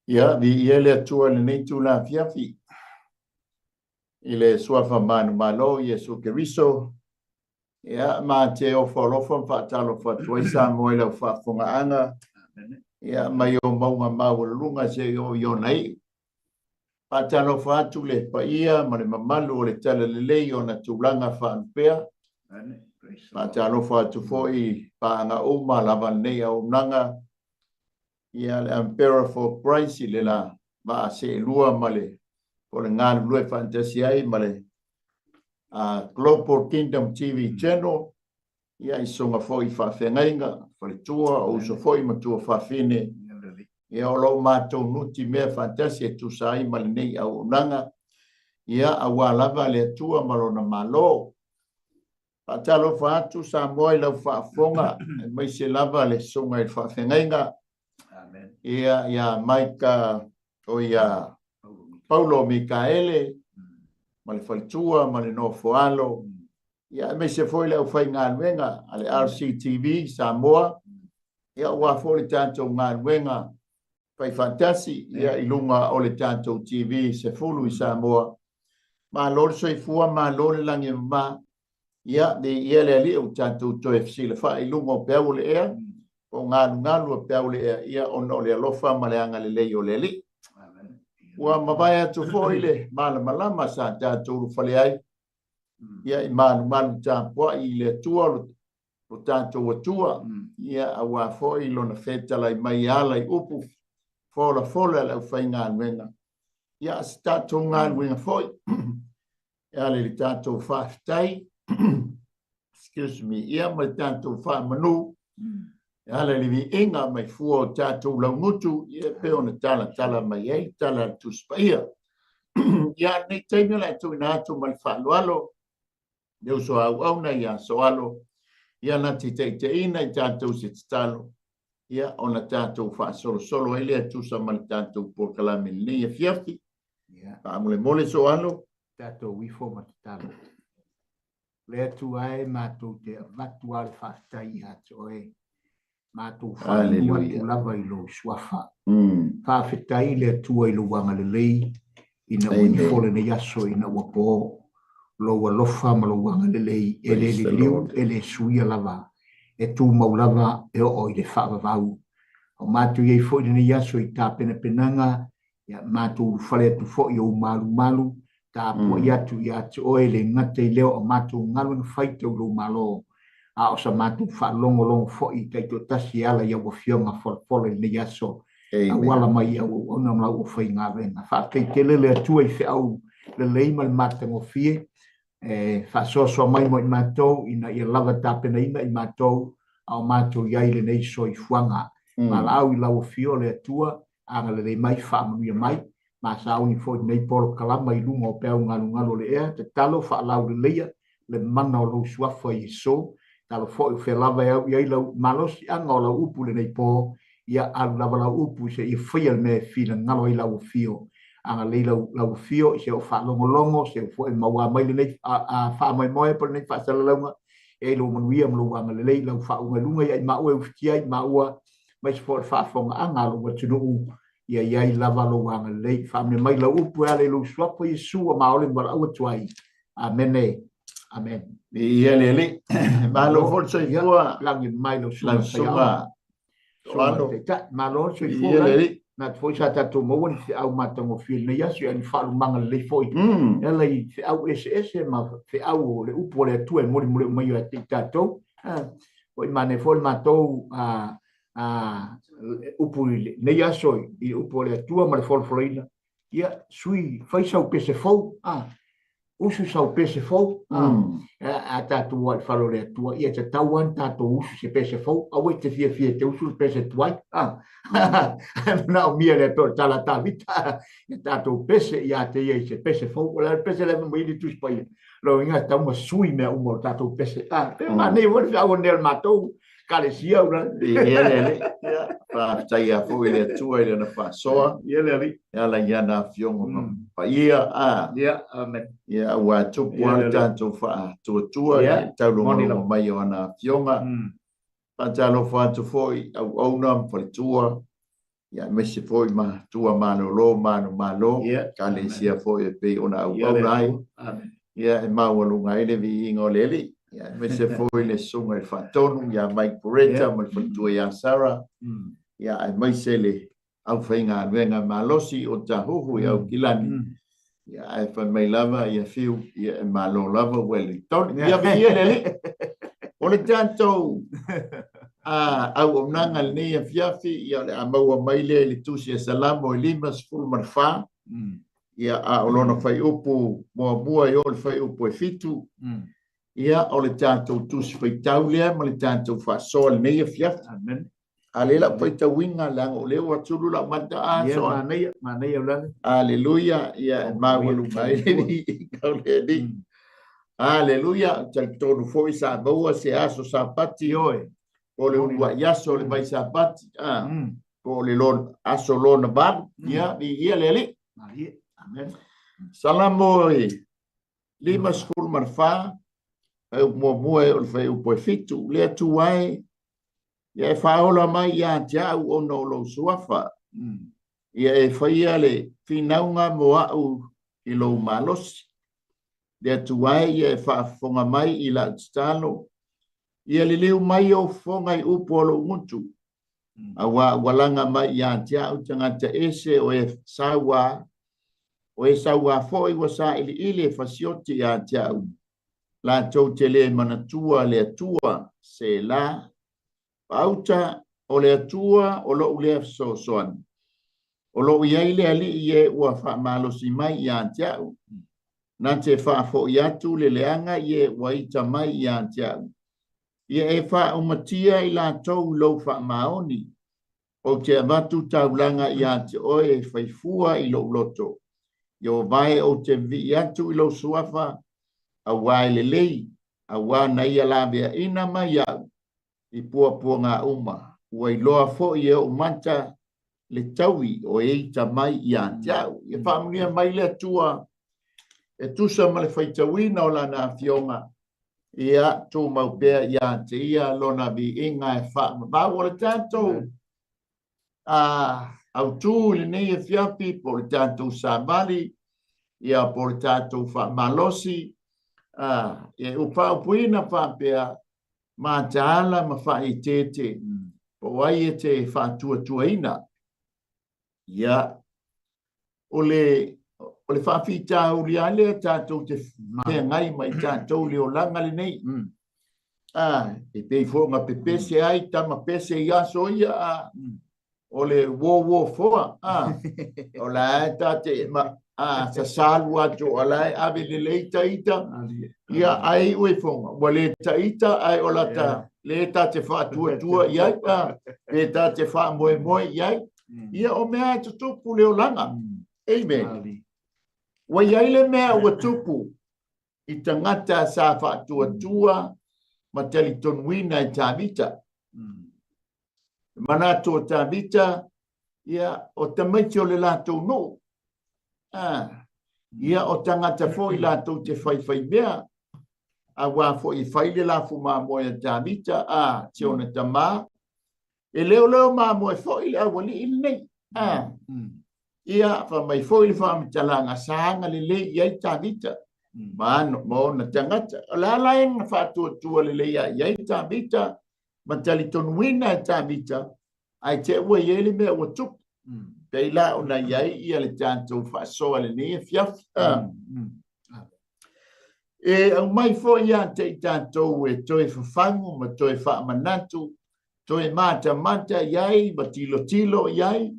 Ia, viia le Atua i lenei itula afiafi i le suafa manumalo o Iesu Keriso. Ia, ma te ofo alofa ma faatalofa atu ai Samoa i lau faafofogaaga, ia, mai ou mauga maualuluga seia oo i ona iu. Faatalofa atu le paia ma le mamalu o le Talalelei i ona tulaga faalupea. Faatalofa atu foi i paaga uma lava lenei auaunaga, ia le Umbrella for Christ i le la vaa seelua ma le o le galulue faatasi ai ma le Global Kingdom TV Channel, ia i susuga foi i faafeagaiga, faletua, o uso foi ma tuafafine, ia o lo o matou nutimea faatasi e tusa ai ma lenei auaunaga, ia aua lava le Atua ma lona Malo. Faatalofa atu Samoa i lau faafofoga, aemaise lava le susuga i le faafeagaiga, ia ia Maika, o ia Paulo Mikaele, ma le faletua ma le nofoalo, ia aemaise foi le aufaigaluega a le RCTV Samoa, ia aua foi le tatou galuega faifaatasi ia i luga o le tatou TV 10 i Samoa. Malo le soifua, malo le lagi e mama. Ia, viia le Alii ua tatou toe fesilafai i luga o peau o le ea, po o galugalu o peau o le ea, ia ona o le alofa ma le agalelei o le Alii. Ua mavae atu foi le malamalama sa tatou ulufale ai, ia i malumalu tapuai i le Atua lo tatou Atua, ia aua foi lona fetalai mai e ala i upu folafola a le aufaigaluega. Ia, se tatou galuega foi e ala i le tatou faafetai, excuse me, ia ma le tatou faamanu e ala i le viiga mai fua o tatou laugutu, ia e pei ona talatala mai ai tala a le Tusi Paia. Ia, lenei taimi o le a tuuina atu ma le faaaloalo le uso a auauna ia Soalo, ia na te taitaiina i tatou se tatalo, ia ona tatou faasolosolo ai lea tusa ma le tatou polokalame i lenei afiafi. Faamolemole Soalo. Tatou ifo ma tatalo. Le Atua e, matou te avatu lava le faafetai ia te oe. Matou faamanu atu lava i lou suafa. Faafetai le Atua i lou agalelei ina ua ifo lenei aso ina ua po. Lou alofa ma lou agalelei e le liliu, e le suia lava, e tumau lava e oo i le faavavau. O matou i ai foi lenei aso i tapenapenaga, ia matou ulufale atu foi i ou malumalu, tapuai atu ia te oe, le gata i lea o matou galuega fai tau lou Malo, a o sa matou faalogologo foi taitoatasi e ala i au afioga folafola i lenei aso, auala mai i au auauna ma lau aufaigaluega. Faafetai tele le Atua i feau lelei ma le matagofie, e faasoasoa mai mo i matou ina ia lava tapenaina i matou a o matou i ai i lenei soifuaga. Valaau i lau afio le Atua, agalelei mai, faamanuia mai, ma sauni foi lenei polokalama i luga o peau galugalu o le ea, tatalo faalauleleia le mana o lou suafa Iesu, talo foi o fea lava e au i ai lau malosiaga o lau upu i lenei po, ia alu lava lau upu seia faia le mea e finagalo ai lau afio. Agalelei lau, lau afio i se o faalogologo, se o foi maua mai lenei faamoemoe po o lenei faasalalauga, e ai lou manuia ma lou agalelei, lau faauuga i luga ia i maua e ufitia ai maua, aemaise foi o le faafofogaaga a lou atunuu, ia i ai lava lou agalelei. Faamanuia mai lau upu e ala i lou suafa Iesu ua maole ma valaau atu ai. Amene. Amene. Viia le Alii. Malo foi le soifua. Lagi mai lau susuga. Lau susuga. Soalo. Malo le soifua. Viia le Alii. Na te foi sa tatou maua ni feau matagofie i lenei aso, ia ni faalumaga lelei foi. E ala i feau eseese ma feau o le upu a le Atua e molimoli mai ia te i tatou. Ua manaia foi le matou upu i lenei aso i le upu a le Atua ma le folafolaina. Ia, sui, fai sau pese fou, usu sau pese fou, a tatou o i le fale o le Atua, ia tatau lava ona tatou usu se pese fou, aua e te fiafia e te usu le pese tuai, manaomia le Atua o le tala a Tavita, ia tatou pese ia te ia i se pese fou. O le a le pese lea fai mai le Tusi Paia? Lona uiga e tatau ona sui mea uma o le tatou pese. Pe manaia foi le feau nei a le matou kalesia ula. Ia le Alii. Ia, faafetai lava foi i le Atua i Lana faasoa. Ia le Alii. E ala i ana afioga paia. Ia, amen. Ia, aua tupu lava le tatou faatuatua i le taulogologo mai o ana afioga. Faatalofa atu foi i auauna ma faletua. Ia, aemaise foi matua malolo manumalo, Ekalesia foi e pei ona auauna ai. Ia, e maualuga ai le viiga o le Alii. Ia, aemaise foi le susuga i le Faatonu ia Mike Poretta ma le faletua ia Sarah. Ia, aemaise le aufaigaluega malosi o Tahuhu i Aukilani. Ia, ae fai mai lava ia Fiu, ia e malo lava Wellington. Ia viia le Alii. O le tatou auaunaga lenei afiafi, ia o le a maua mai lea i le tusi a Salamo e 54. Ia, a o lona fuaiupu muamua e oo i le fuaiupu e 7. Ia, o le tatou tusi faitau lea ma le tatou faasoa lenei afiafi. Amen. A lea lau faitauina, leaga o lea ua tulu lau mata a soa. Manaia, manaia ulale. Aleluia, ia e maualuga ai le viiga o le Alii. Aleluia, talitonu foi sa maua se aso Sapati. Ioe. Po o le uluai aso o le vai Sapati, po o le aso lona 8. Ia, viia le Alii. Amen. Salamo e 54, fuaiupu muamua e oo i le fuaiupu e 7. Le Atua e, ia e faaola mai ia te au ona o lou suafa. Ia e faia le finauga mo au i lou malosi. Le Atua e, ia e faafofoga mai i lau tatalo. Ia liliu mai ou fofoga i upu o lou gutu. Aua ua laga mai ia te au tagata ese o e sauā, o e sauā foi ua sailiili e fasioti ia te au. Latou te le manatua le Atua, Sela. Paauta o le Atua o lou lea fesoasoani. O loo i ai le Alii e ua faamalosi mai ia te au. Na te faafoi atu le leaga i e ua ita mai ia te au. Ia e faaumatia i latou i lou faamaoni. Ou te avatu taulaga ia te oe e faifua i lou loto. Ieova e, ou te vivii atu i lou suafa, aua e lelei, aua na ia laveaina mai au i puapuaga uma. Ua iloa foi e ou mata le taui o e ita mai ia te au. Ia faamanuia mai le Atua e tusa ma le faitauina o lana afioga, ia tumau pea ia te ia lona viiga e faamamau. O le tatou autū i lenei afiafi, po o le tatou savali, ia po o le tatou faamalosi, ia ua faaupuina faapea, mataala ma faaeteete, po o ai e te faatuatuaina. Ia, o le o le faafitauli lava lea tatou te feagai ma i tatou i le olaga lenei. E pei foi ona pepese ai tama pese i aso ia, o le uo foa, o la e ta te sasalu atu, o la e ave lelei ta ita, ia ai iu e fonga, ua le ta ita, ai o la ta, le ta te faatuatua i ai, le ta te faamoemoe i ai, ia o mea e tutupu le olaga. Amen. Ua i ai le mea ua tupu i tagata sa faatuatua ma talitonuina e Tavita. Manatu o Tavita, ia, o tamaiti o le latou nuu. Ia, o tagata foi latou te faifaimea, aua foi e fai le lafu mamoe a Tavita, si ona tamā, e leoleo mamoe foi le aualii lenei. Ia, fai mai foi le faamatalaga, sa agalelei i ai Tavita ma ona tagata. O le a la e na faatuatua lelei ai i ai Tavita ma talitonuina e Tavita, ae te ua i ai le mea ua tupu. Pei la ona i ai ia le tatou faasoa lenei afiafi. E aumai foi ia te i tatou e toe fafagu ma toe faamanatu, toe matamata i ai ma tilotilo i ai.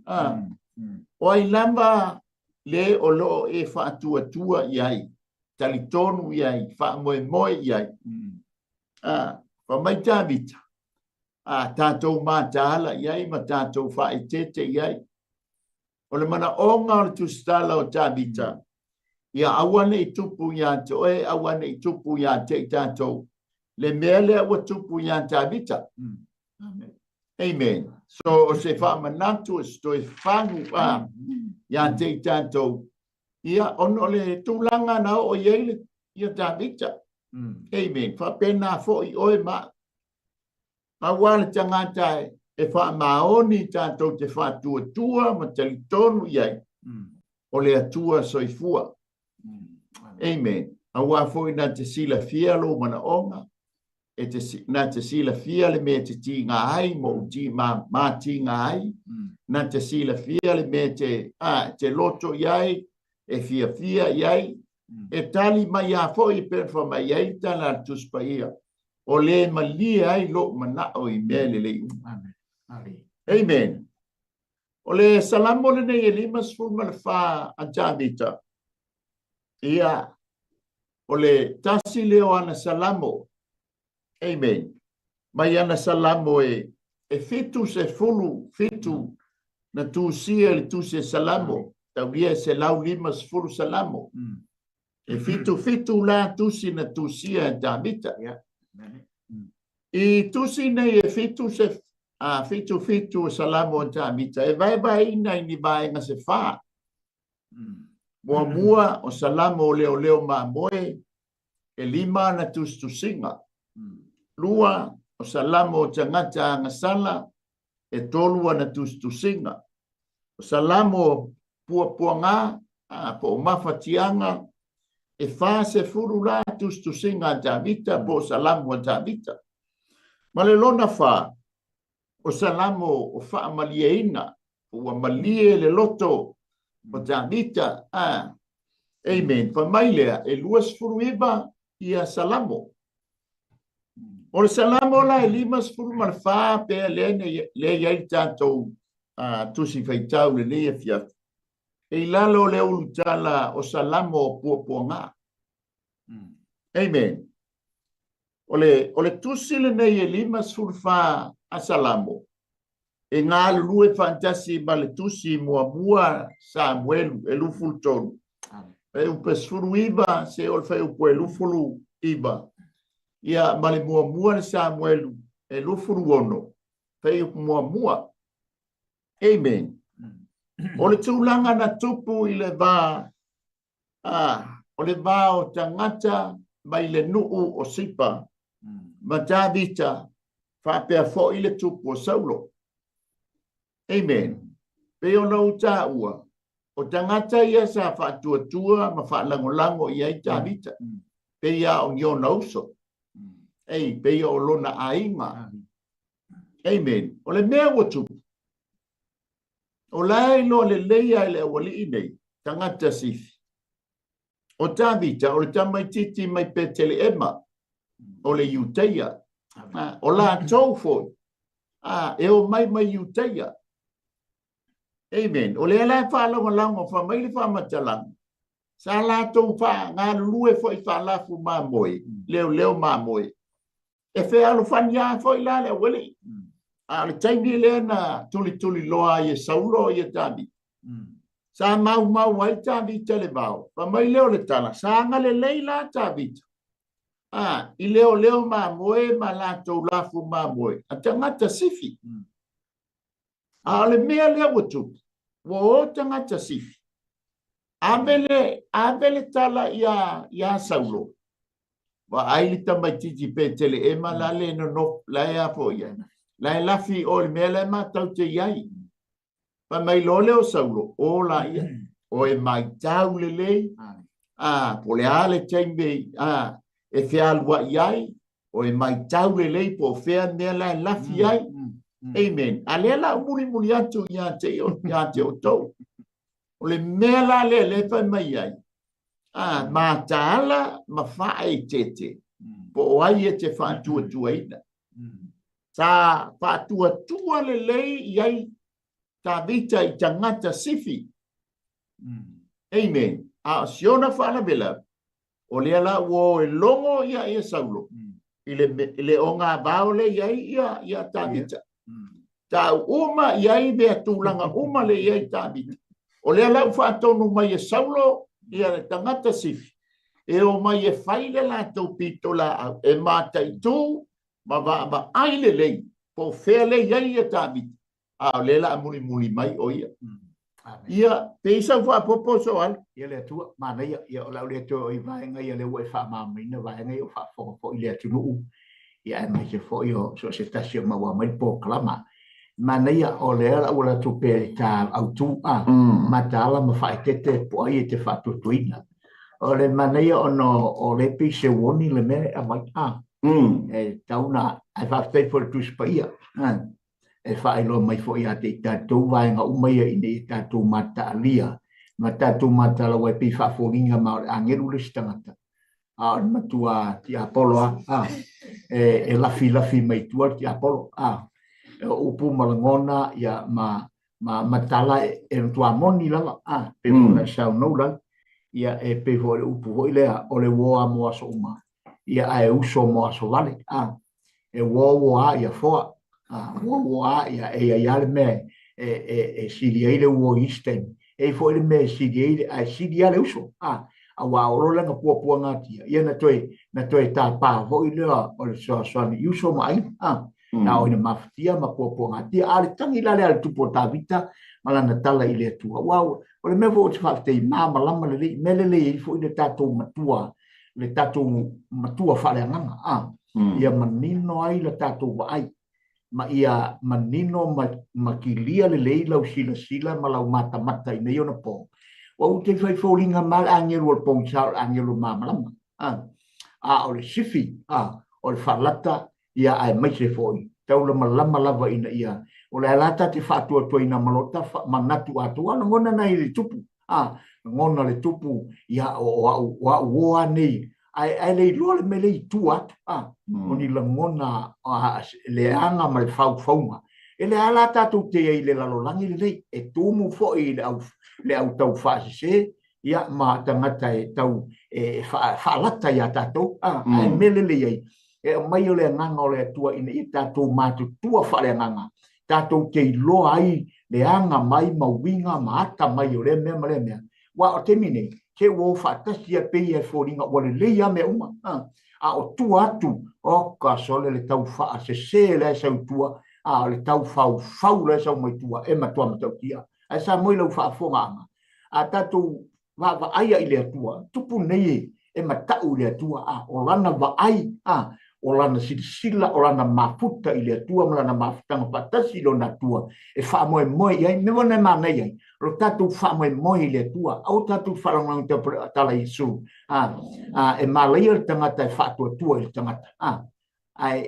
O ai lava le o loo e faatuatua i ai, talitonu i ai, faamoemoe i ai. Fai mai Tavita, tatou mataala i ai ma tatou faaeteete i ai. O le manaoga o le tusitala o Tavita, ia aua ne i tupu ia te oe, aua ne i tupu ia te i tatou, le mea lea ua tupu ia Tavita. Amen. So, o se faamanatu, o se toe fagu ia te i tatou, ia, ona o le tulaga na oo i ai le, ia Tavita. Amen. Faapena foi oe ma au. Pau lava le tagata e e faamaoni tatou te faatuatua ma talitonu i ai o le Atua soifua. Amen. Aua foi na te silafia lou manaoga, e te, na te silafia le mea e te tiga ai ma ou ti, ma, ma tiga ai, na te silafia le mea e te, a, te loto i ai, e fiafia i ai, e tali mai a foi e pei ona fai mai ai le tala a le Tusi Paia, o le malie ai lou manao i mea lelei uma. Amen. Amen. Amen. O le Salamo lenei e 54 a Tavita, ia, o le tasi lea o ana Salamo, amen, mai ana Salamo e, e 77 na tusia i le tusi e Salamo, taulia e 150 Salamo. E 77 la tusi na tusia e Tavita. Yeah. I tusi nei e 7 se, a 77 o Salamo a Tavita, e vaevaeina i ni vaega se fa. Muamua o Salamo o leoleo mamoe, e lima ana tusitusiga. Lua o Salamo o tagata agasala, e tolu ana tusitusiga. O Salamo o puapuaga, a, po o mafatiaga, e 40 la tusitusiga a Tavita po o Salamo a Tavita. Ma le lona fa, o Salamo o faamalieina, ua malie le loto o Tavita, a, amen. Fai mai lea, e 29 ia Salamo. O le Salamo la e 54 pea lea lea i ai le tatou tusi faitau lenei afiafi. E i lalo o le ulutala o Salamo o puapuaga. Amen. O le, o le tusi lenei e 54 a Salamo, e galulue faatasi ma le tusi muamua Samuelu e 23. Fuaiupu e 19 seia oo i le fuaiupu e 29. Ia, ma le muamua le Samuelu e 26, fuaiupu muamua. Amen. O le tulaga na tupu i le va ā, o le va o tagata mai le nuu o Sipa ma Tavita, faapea foi le tupu o Saulo. Amen. Pei ona ou taua, o tagata ia sa faatuatua ma faalagolago i ai Tavita, pei lava o ni ona uso, ei, pei o lona aiga. Amen. O le mea ua tupu, O la e iloa lelei lava e le aualii nei, tagata Sifi. O Tavita, o le tamaitiiti mai Peteleema, o le Iuteia. O latou foi, a, e omai mai Iuteia. Amen. O lea la e faalagolago, fai mai le faamatalaga, sa latou galulue foi faalafu mamoe, leoleo mamoe. E fealofani lava foi la le aualii. A o le taimi lea na tulituliloa ai e Saulo ia Tavita, sa maumau ai Tavita i le vao. Fai mai lea o le tala, sa agalelei la Tavita, a, i leoleo mamoe ma latou lafu mamoe a tagata Sifi. A o le mea lea ua tupu, ua o tagata Sifi, ave le, ave le tala iā, iā Saulo, Vaai le tamaitiiti Peteleema la le nonofo, la e a foi ai, la e lafi i o i le mea la e matau te i ai. Fai mai loa lea o Saulo, o laia, o e maitau lelei, a, po o le a le taimi a, e fealuai ai, o e maitau lelei po o fea mea la e lafi ai. Amen. A lea la u mulimuli atu ia te, ia te outou. O le mea la lea lea e fai mai ai, a, mataala ma faaeteete, po o ai e te faatuatuaina. Sa faatuatua lelei i ai Tavita i tagata Sifi. Amen. A o si ona faalavelave, o lea la ua o e logo ia ia Saulo i le, i le ogavao lea i ai ia, ia Tavita. Tau uma i ai mea tulaga uma lea i ai Tavita. O lea la ua faatonu mai e Saulo ia le tagata Sifi e o mai e fai le latou pitolaau e mataitu ma vaavaai lelei po o fea lea i ai ia Tavita. A o lea la a mulimuli mai o ia. Ia, pei sau faapopo Soala. Ia le Atua, manaia, ia o le a ou le toe oo i vaega ia lea ua e faamalamalamaina vaega ia ua faafofoga foi le atunuu, ia aemaise foi o so o se tasi o maua mai le polokalama. Manaia o lea la ua latou pea i ta autu a mataala ma faaeteete po o ai e te faatuatuaina. O le manaia ona o lea pei se uoni le mea e aumai a. E tatau ona, ae faafetai foi i le Tusi Paia e faailoa mai foi ia te i tatou vaega uma ia ina ia tatou mataalia ma tatou mataala aua e pei faafoliga ma o le agelu le isi tagata a o le matua tiapolo a, a e, e lafi lafi mai tua le tiapolo a e o upu ma lagona ia ma ma, ma tala e, e matua moni lava a pe mm. na saunou la ia e pe foi le upu foi lea o le uoa mo aso uma ia ae uso mo aso vale a e uo uo a ia foa a uo uo a ia e ia ia le mea e e e sili ai le uo i isi taimi e i foi le mea e sili ai le ae sili a le uso a aua o lo lena puapuagatia ia na toe na toe tāpā foi lea o le fesoasoani i uso ma aiga a na o ina mafatia ma puapuagatia a le tagi la lea a le tupu o Tavita ma lana tala i le Atua aua o le mea foi ou te faafetai malamalama lelei mea lelei ai foi le tatou matua le tatou matua faaleagaga a ia manino ai le tatou vaai ma ia manino ma, ma kilia lelei lau silasila ma lau matamata i nei ona po. Ua ou te fai foliga ma le agelu o le pogisa o le agelu malamalama. A, a o le sifi, a, o le faalata, ia aemaise foi, taulamalama lava ina ia, o le a la ta te faatuatuaina ma lo ta manatu atoa, lagona nai le tupu, a, lagona le tupu, ia, o, o au, o au o a nei, ae, ae le iloa le mea le i tua atu, a, o ni lagona a, leaga ma le faufauga. E le a la tatou te ai i le lalolagi lenei, e tumu foi i le au, le au tau faasese, ia, ma tagata e tau e faalata iā tatou, a, ae mea lelei ai, e aumai o le agaga o le Atua ina ia tatou matutua faaleagaga, tatou te iloa ai le aga mai ma uiga ma ata mai o lea mea ma lea mea. Aua o le taimi nei, se ua o faatasi a pei e foliga ua lelei lava mea uma, a, a o tua atu, oka sole le tau faasese la e sau i tua, a o le tau faufau la e sau mai tua, e matua matautia. Ae sa moi lau faafofogaaga, a tatou vaavaaia i le Atua, tupu nei e matau i le Atua, a o lana vaai, a o lana silasila, o lana mafuta i le Atua ma lana mafutaga faatasi i lona Atua e faamoemoe i ai. Mea ona e manaia ai, o lo tatou faamoemoe i le Atua, aua tatou faalagolago tala i Iesu, a, a e malaia le tagata e faatuatua i le tagata, a Ae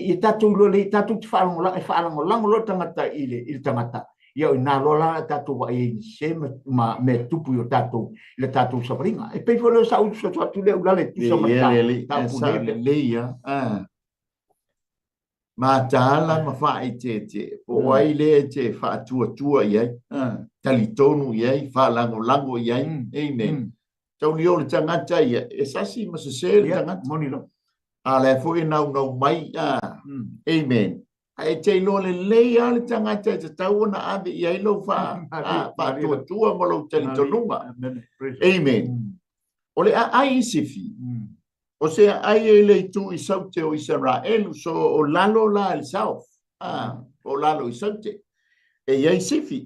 ia tatou iloa lelei, tatou te faalagolago, e faalagolago loa le tagata i le, i le tagata, ia o i ina loa la tatou vaai ai i se ma, ma mea tupu i o tatou, i le tatou savaliga. E pei foi lea sa ou soso atu lea ulale e tusa ma le ta, ta lelei ia. Ah. Mataala ma faaeteete, po o ai lea e te faatuatua i ai, talitonu i ai, faalagolago i ai. Amen. Tauli o le tagata ia, e sasi ma sese le tagata. Moni lava. A lea foi e naunau mai, a, amen. Ae e te iloa lelei lava le tagata e tatau ona ave i ai lou faatuatua ma lou talitonuga. Amen. O le aai i Sifi, o se aai e le itu i saute o Isaraelu, so o lalo la i le south, a, o lalo i saute, e i ai Sifi.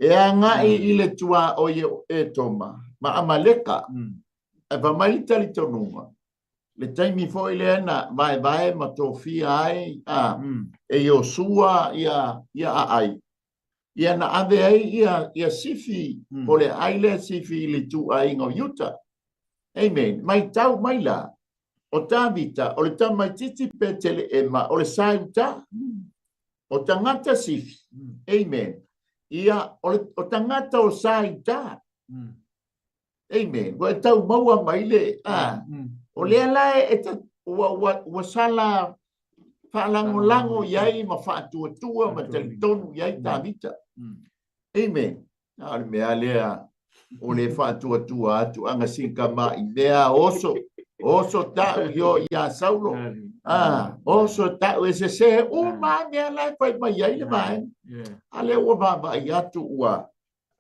E agai i le tuaoi o Etoma ma Amaleka. Ae fai mai le talitonuga, le taimi foi lea na vaevae ma tofia ai a, e Iosua ia, ia Aai, ia na ave ai ia, ia Sifi, po o le aai lea Sifi i le ituaiga o Iuta. Amen. Matau mai la, o Tavita, o le tamaitiiti Peteleema, o le sa i uta. O tagata Sifi, amen, ia, o, le, o tagata o sa i uta. Amen. Ua e tau maua mai le, a, o lea la e, e ua, ua, ua sala faalagolago i ai ma faatuatua ma talitonu i ai Tavita. Amen. A o le mea lea o le faatuatua atu aga sinka ma i mea oso oso ta'u i o iā Saulo. A oso ta'u e sesē uma lava mea la e fai mai ai le vaega. A lea ua vaavaai atu ua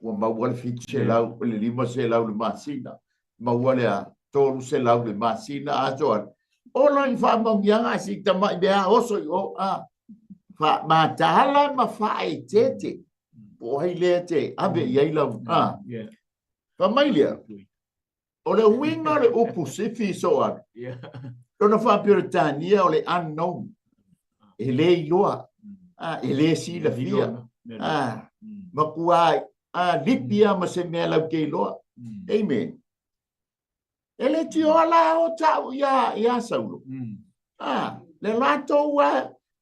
ua maua le 700 le 500 le masina, maua le a 300 le masina aso alu. Ola i faamanuiaga a si tama'i mea oso i o a mataala ma faaeteete. Po o ai lea te ave i ai lau a. Fai mai lea, o le uiga o le upu sifi so alu, lona faa-Peretania o le unknown, e le iloa. E le silafia. Matua lipi lava ma se mea lau te iloa. Amen. E le tioa la o tau ia, ia Saulo. Le latou,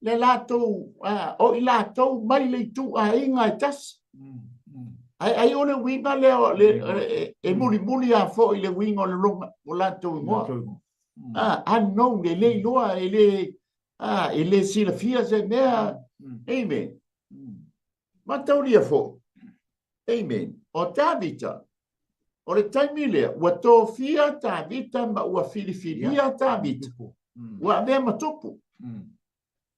le latou, o i latou mai le ituaiga e tasi. Ai, ai o le uiga lea o le, e mulimuli lava foi le uiga o le longa, o latou igoa. Unknown, e le iloa, e le, e le silafia se mea. Amen. Mataulia foi. Amen. O Tavita, o le taimi lea, ua tofia Tavita ma ua filifilia Tavita. Ua avea ma tupu.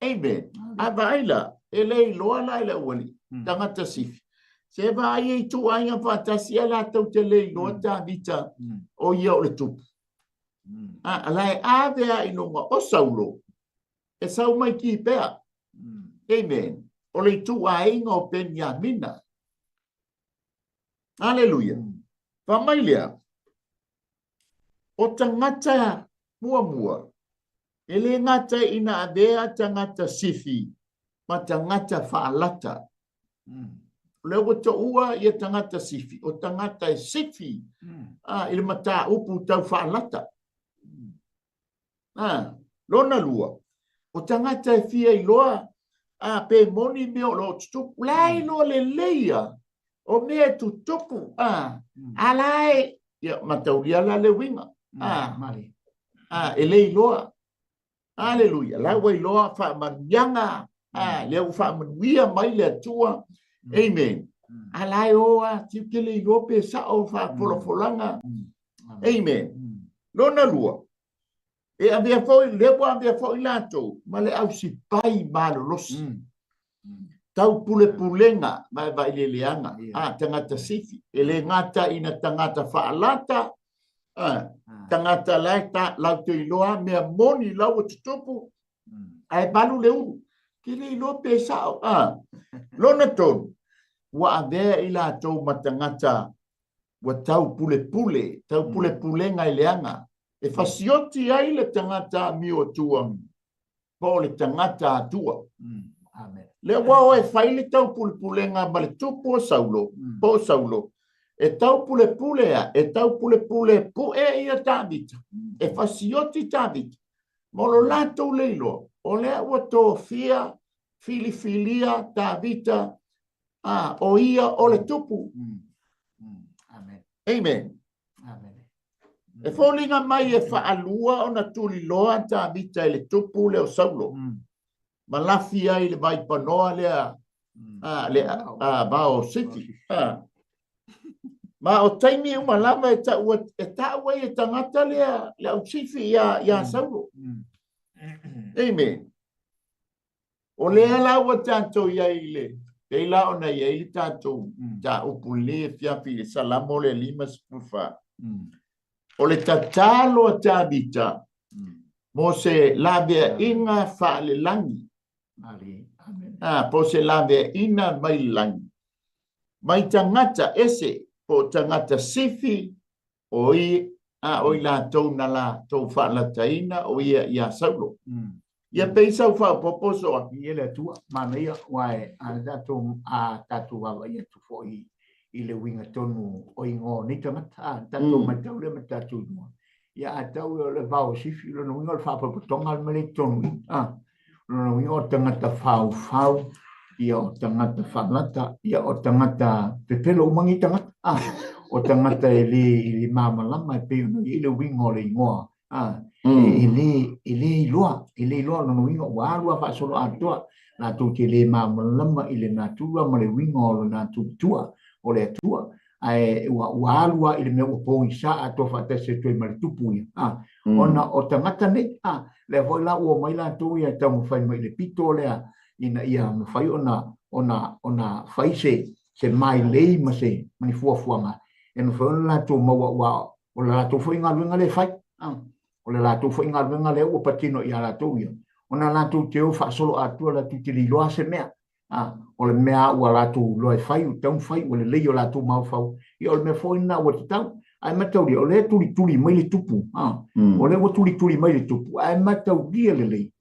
Amen. A vaai la, e le iloa la e le aualii, tagata sifi. Se vaai e ituaiga faatasi ae latou te le iloa Tavita o ia o le tupu. A la e ave lava i luga o Saulo, e sau mai Kipea. Amen. O le ituaiga o Peniamina. Aleluia. Fai mai lea, o tagata muamua, e le gata ina avea tagata sifi ma tagata faalata. O lea ua toua ia tagata sifi, o tagata e sifi i le mataupu tau faalata. Lona lua, o tagata e fia iloa pe moni mea o lo o tutupu. La e iloa lelei ia o mea e tutupu. A la e, ia, mataulia la le uiga. E le iloa. Aleluia. La ua iloa faamanuiaga. Lea ua faamanuia mai le Atua. Amen. A la e o a, tiu ke le iloa pe sao faafolafolaga. Amen. Lona lua, e avea foi, lea ua avea foi latou ma le au sipai malolosi. Tau pulepulega vaevaeleleaga a tagata sifi. E le gata ina tagata faalata, tagata la e ta, lau te iloa mea moni la ua tutupu, ae malu le ulu. Ke le iloa pe sao. Lona tolu, ua avea i latou ma tagata ua tau pulepule, tau pulepulega i leaga, e fasioti ai le tagata amio atua po o le tagata atua. Lea ua o e fai le tau pulepulega ma le tupu o Saulo, po o Saulo, e tau pulepule a, e tau pulepule pu'e ia Tavita, e fasioti Tavita, mo lo latou le iloa, o lea ua tofia filifilia Tavita a, o ia o le tupu. Amen. Amen. Amen. E foliga mai e faalua ona tuliloa Tavita i le tupu lea o Saulo, ma lafi ai le vaipanoa lea, le vao o Sifi. Ma o taimi uma lava e tau, e tau ai e tagata lea le au Sifi ia, ia Saulo. Amen. O lea la ua tatou i ai i le, pei la ona i ai le tatou mataupu i lenei afiafi i le Salamo lea 54. O le tatalo a Tavita mo se laveaiga faalelagi, po o se laveaiga mai le lagi, mai tagata ese po o tagata sifi o i, a o i latou na latou faalataina o ia iā Saulo. Ia pei sau faaopoopo soa. I le Atua, manaia, aua e a tatou, a tatou vaavaai atu foi i le uiga tonu o igoa o nei tagata, a tatou matau lea ma tatou igoa. Ia a tau o le vao o Sifi, lona uiga o le faapotopotoga le mea lea i totonu i i. A, lona uiga o tagata faufau, ia o tagata faalata, ia o tagata pepelo uma nei tagata, a, o tagata e le, e le malamalama e pei ona i ai le uiga o le igoa, a, e, e le, e le iloa, e le iloa lona uiga ua alu lava faasoloatoa, latou te le malamalama i le natura ma le uiga o le natura tua o le Atua, ae ua, ua alu lava i le mea ua pogisa atoa faatasi atu ai ma le tupu ia, a, ona o tagata nei, a, lea foi la ua omai latou ia e taumafai mai i le pito lea ina ia mafai ona, ona, ona fai se, se mailei ma se, ma ni fuafuaga e mafai ona latou maua, aua o le latou foi galuega lea e fai, a, o le latou foi galuega lea ua patino ia latou ia, ona latou te o faasoloatoa latou te le iloa se mea, A, o le mea ua latou iloa e fai, ua tatau ona fai, ua lelei o latou mafaufau, ia o le mea foi lena ua tatau. Ae mataulia, o lea e tulituli mai le tupu, a, o lea ua tulituli mai le tupu, ae mataulia lelei.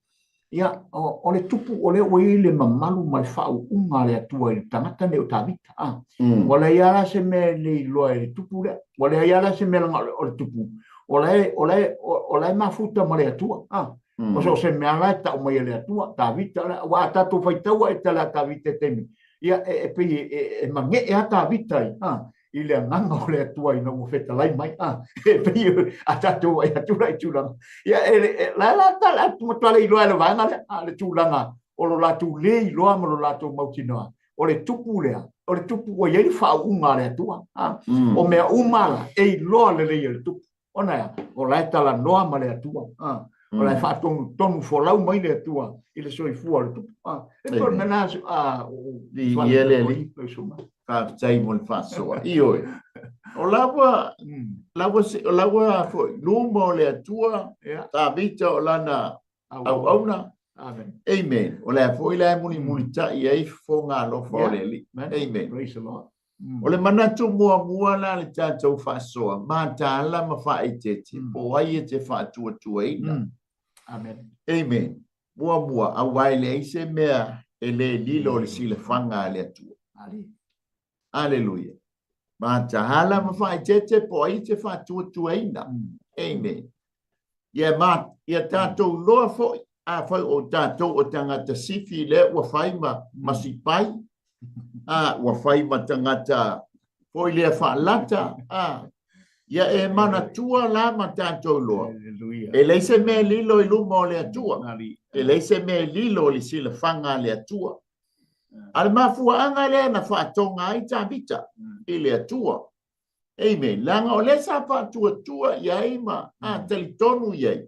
Ia, o le tupu o lea ua i ai le mamalu ma le faauuga a le Atua i le tagata lenei o Tavita. A. Ua leai lava la se mea e le iloa e le tupu lea. Ua leai lava la se mea leaga o le tupu, o la e, o la e, o la e mafuta ma le Atua. A. O so o se mea la e tau mai e le Atua, Tavita, aua a tatou faitau i tala a Tavita i taimi, ia e pei e magee lava Tavita i, a, i le agaga o le Atua ina ua fetalai mai. A, e pei a tatou vaai atu la i tulaga. Ia, e, la la ta la matua le iloa e le vaega lea, a, le tulaga o lo latou le iloa ma lo latou mautinoa. O le tupu lea, o le tupu ua i ai le faauuga a le Atua. A, o mea uma la, e iloa lelei e le tupu. Ona e a? O la e talanoa ma le Atua. A, o la e faatonutonu folau mai le Atua i le soifua o le tupu. A, e pei o le mea lena, a, o, Viia le Alii. Faafetai mo le faasoa. Ioe. O la ua, la ua, o la ua foi, luma o le Atua, Tavita o lana auauna. Amen. Amen. O le a foi la e mulimulitai ai fofoga alofa o le Alii. Amen. Praise the Lord. O le manatu muamua la le tatou faasoa, mataala ma faaeteete, po o ai e te faatuatuaina. Amen. Amen. Muamua, aua e leai se mea e le lilo o le silafaga a le Atua. Aleluia. Mataala ma faaeteete po o ai e te faatuatuaina. Amen. Ia, ma, ia tatou loa foi, afai o tatou o tagata sifi lea ua fai ma, ma sipai, a, ua fai ma tagata foi lea faalata, a, ia e manatua la ma tatou loa. E leai se mea e lilo i luma o le Atua. E leai se mea e lilo i le silafaga a le Atua. A le mafuaaga lea na faatoga ai Tavita i le Atua. Amen. Leaga o lea sa faatuatua i ai ma a talitonu i ai.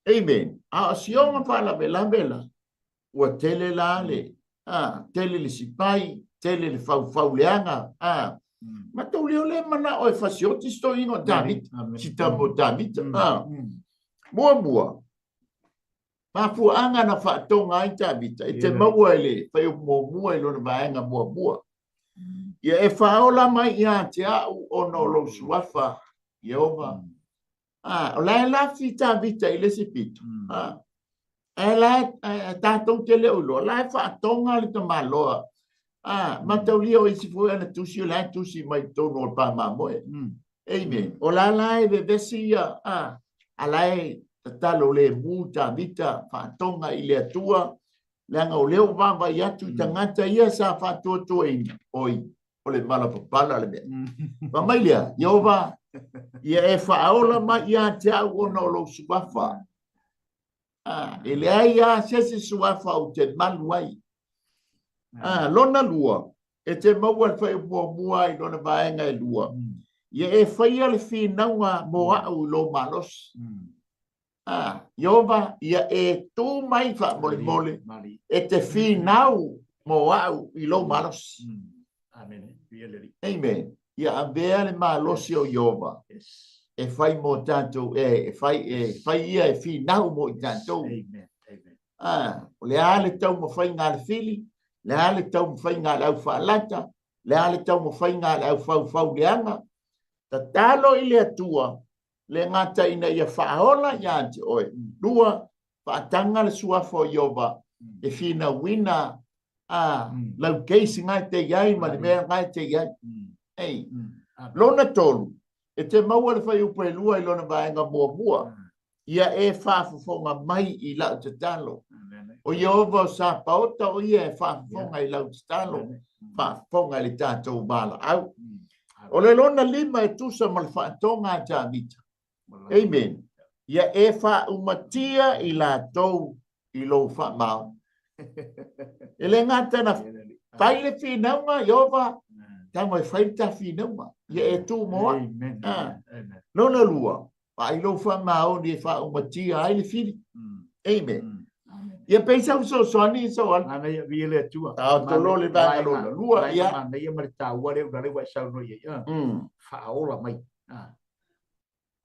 Amen. A o sioga faalavelave la, ua tele la le, a, tele le sipai, tele le faufau leaga, a, ma tou leo le manao e fasioti si toeaina o Tavita, si tama o Tavita, a. Muamua, mafuaaga na faatoga ai Tavita, e te maua i le fuaiupu muamua i lona vaega muamua. Ia e faaola mai ia te au ona o lou suafa, Ieova. A, o la e lafi Tavita i le isi pito. A, ae la e, tatou te le o iloa, la e faatoga le tamaloa. A, mataulia o isi foi ana tusi, o la e tusi mai totonu o le pāmamoe. Amen. O la la e vevesi ia, a, a la e tatalo lemu Tavita, faatoga i le Atua, leaga o lea ua vaavaai atu i tagata ia sa faatuatuaina, oi, o le malapapala le mea. Fai mai lea, Ieova, ia e faaola mai ia te au ona o lou suafa. Ah, e leai lava se isi suafa ou te malu ai. Ah, lona lua, e te maua le fuaiupu muamua i lona vaega e lua. Ia e faia le finauga mo au i lou malosi. A, Ieova, ia e tū mai faamolemole e te finau mo au i lou malosi. Amen. Ia avea le malosi o Ieova e fai mo tatou, e fai, e fai ia e finau mo i tatou. A, o le a le taumafaiga a le fili, le a le taumafaiga a le aufaalata, le a le taumafaiga a le aufaufau leaga, tatalo i le Atua le gata ina ia faaola ia te oe. Lua, faataga le suafa o Ieova e finauina a lau case nga e te i ai ma le mea nga e te i ai. Ei. Lona tolu, e te maua le fuaiupu e lua i lona vaega muamua, ia e faafofoga mai i lau tatalo. O Ieova o Sapaota o ia e faafofoga i lau tatalo, faafofoga i le tatou valaau. O le lona lima e tusa ma le faatoga a Tavita. Amen. Ia e faaumatia i latou i lou faamaoni. E le gata na fai le finauga, Ieova, tago e fai le ta finauga. Ia e tu mo au. Lona lua, vaai lou faamaoni e faaumatia ai le fili. Amen. Ia pei sau fesoasoani sau ala. Manaia viia le Atua. Taoto loa le vaega lona lua, ia. Manaia ma le taua lea una lea ua e saunoa i ai. Faaola mai.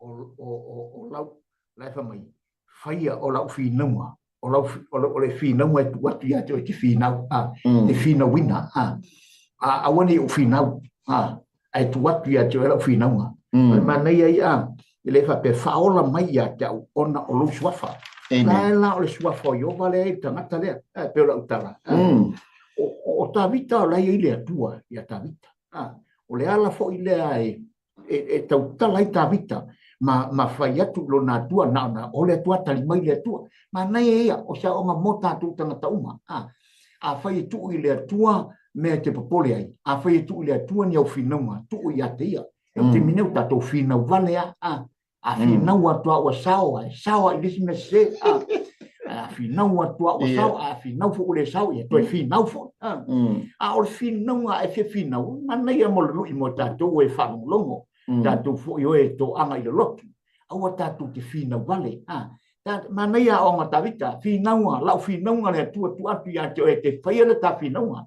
O lau, la e fai mai, faia o lau finauga, o lau, o le finauga e tuu atu ia te oe e te finau, e finauina, aua ne i ou finau, ae tuu atu ia te oe lau finauga. O le manaia ia, e le faapea faaola mai ia te au ona o lou suafa. La e la o le suafa o Ieova lea i le tagata lea, e pei o lau tala. O Tavita o la e i ai le Atua ia Tavita. O le ala foi lea e e tautala ai Tavita ma, ma fai atu i lona Atua, na ona o le Atua, tali mai le Atua. Manaia ia, o se aoga mo tatou tagata uma. Afai e tuu i le Atua mea e te popole ai, afai e tuu i le Atua ni au finauga, tuu ia te ia. E o taimi nei ua tatou finau vale lava, a, a finau atu lava ua sao, ae sao lava i le isi mea sese, a, a finau atu lava ua sao, a finau foi ua le sao, ia toe finau foi. A, a o le finauga e fia finau, manaia mo le lui mo tatou e faalogologo, tatou foi o e toaga i le lotu, aua tatou te finau vale. A, manaia aoga Tavita, finauga, lau finauga le Atua tuu atu ia te oe e te faia le ta finauga.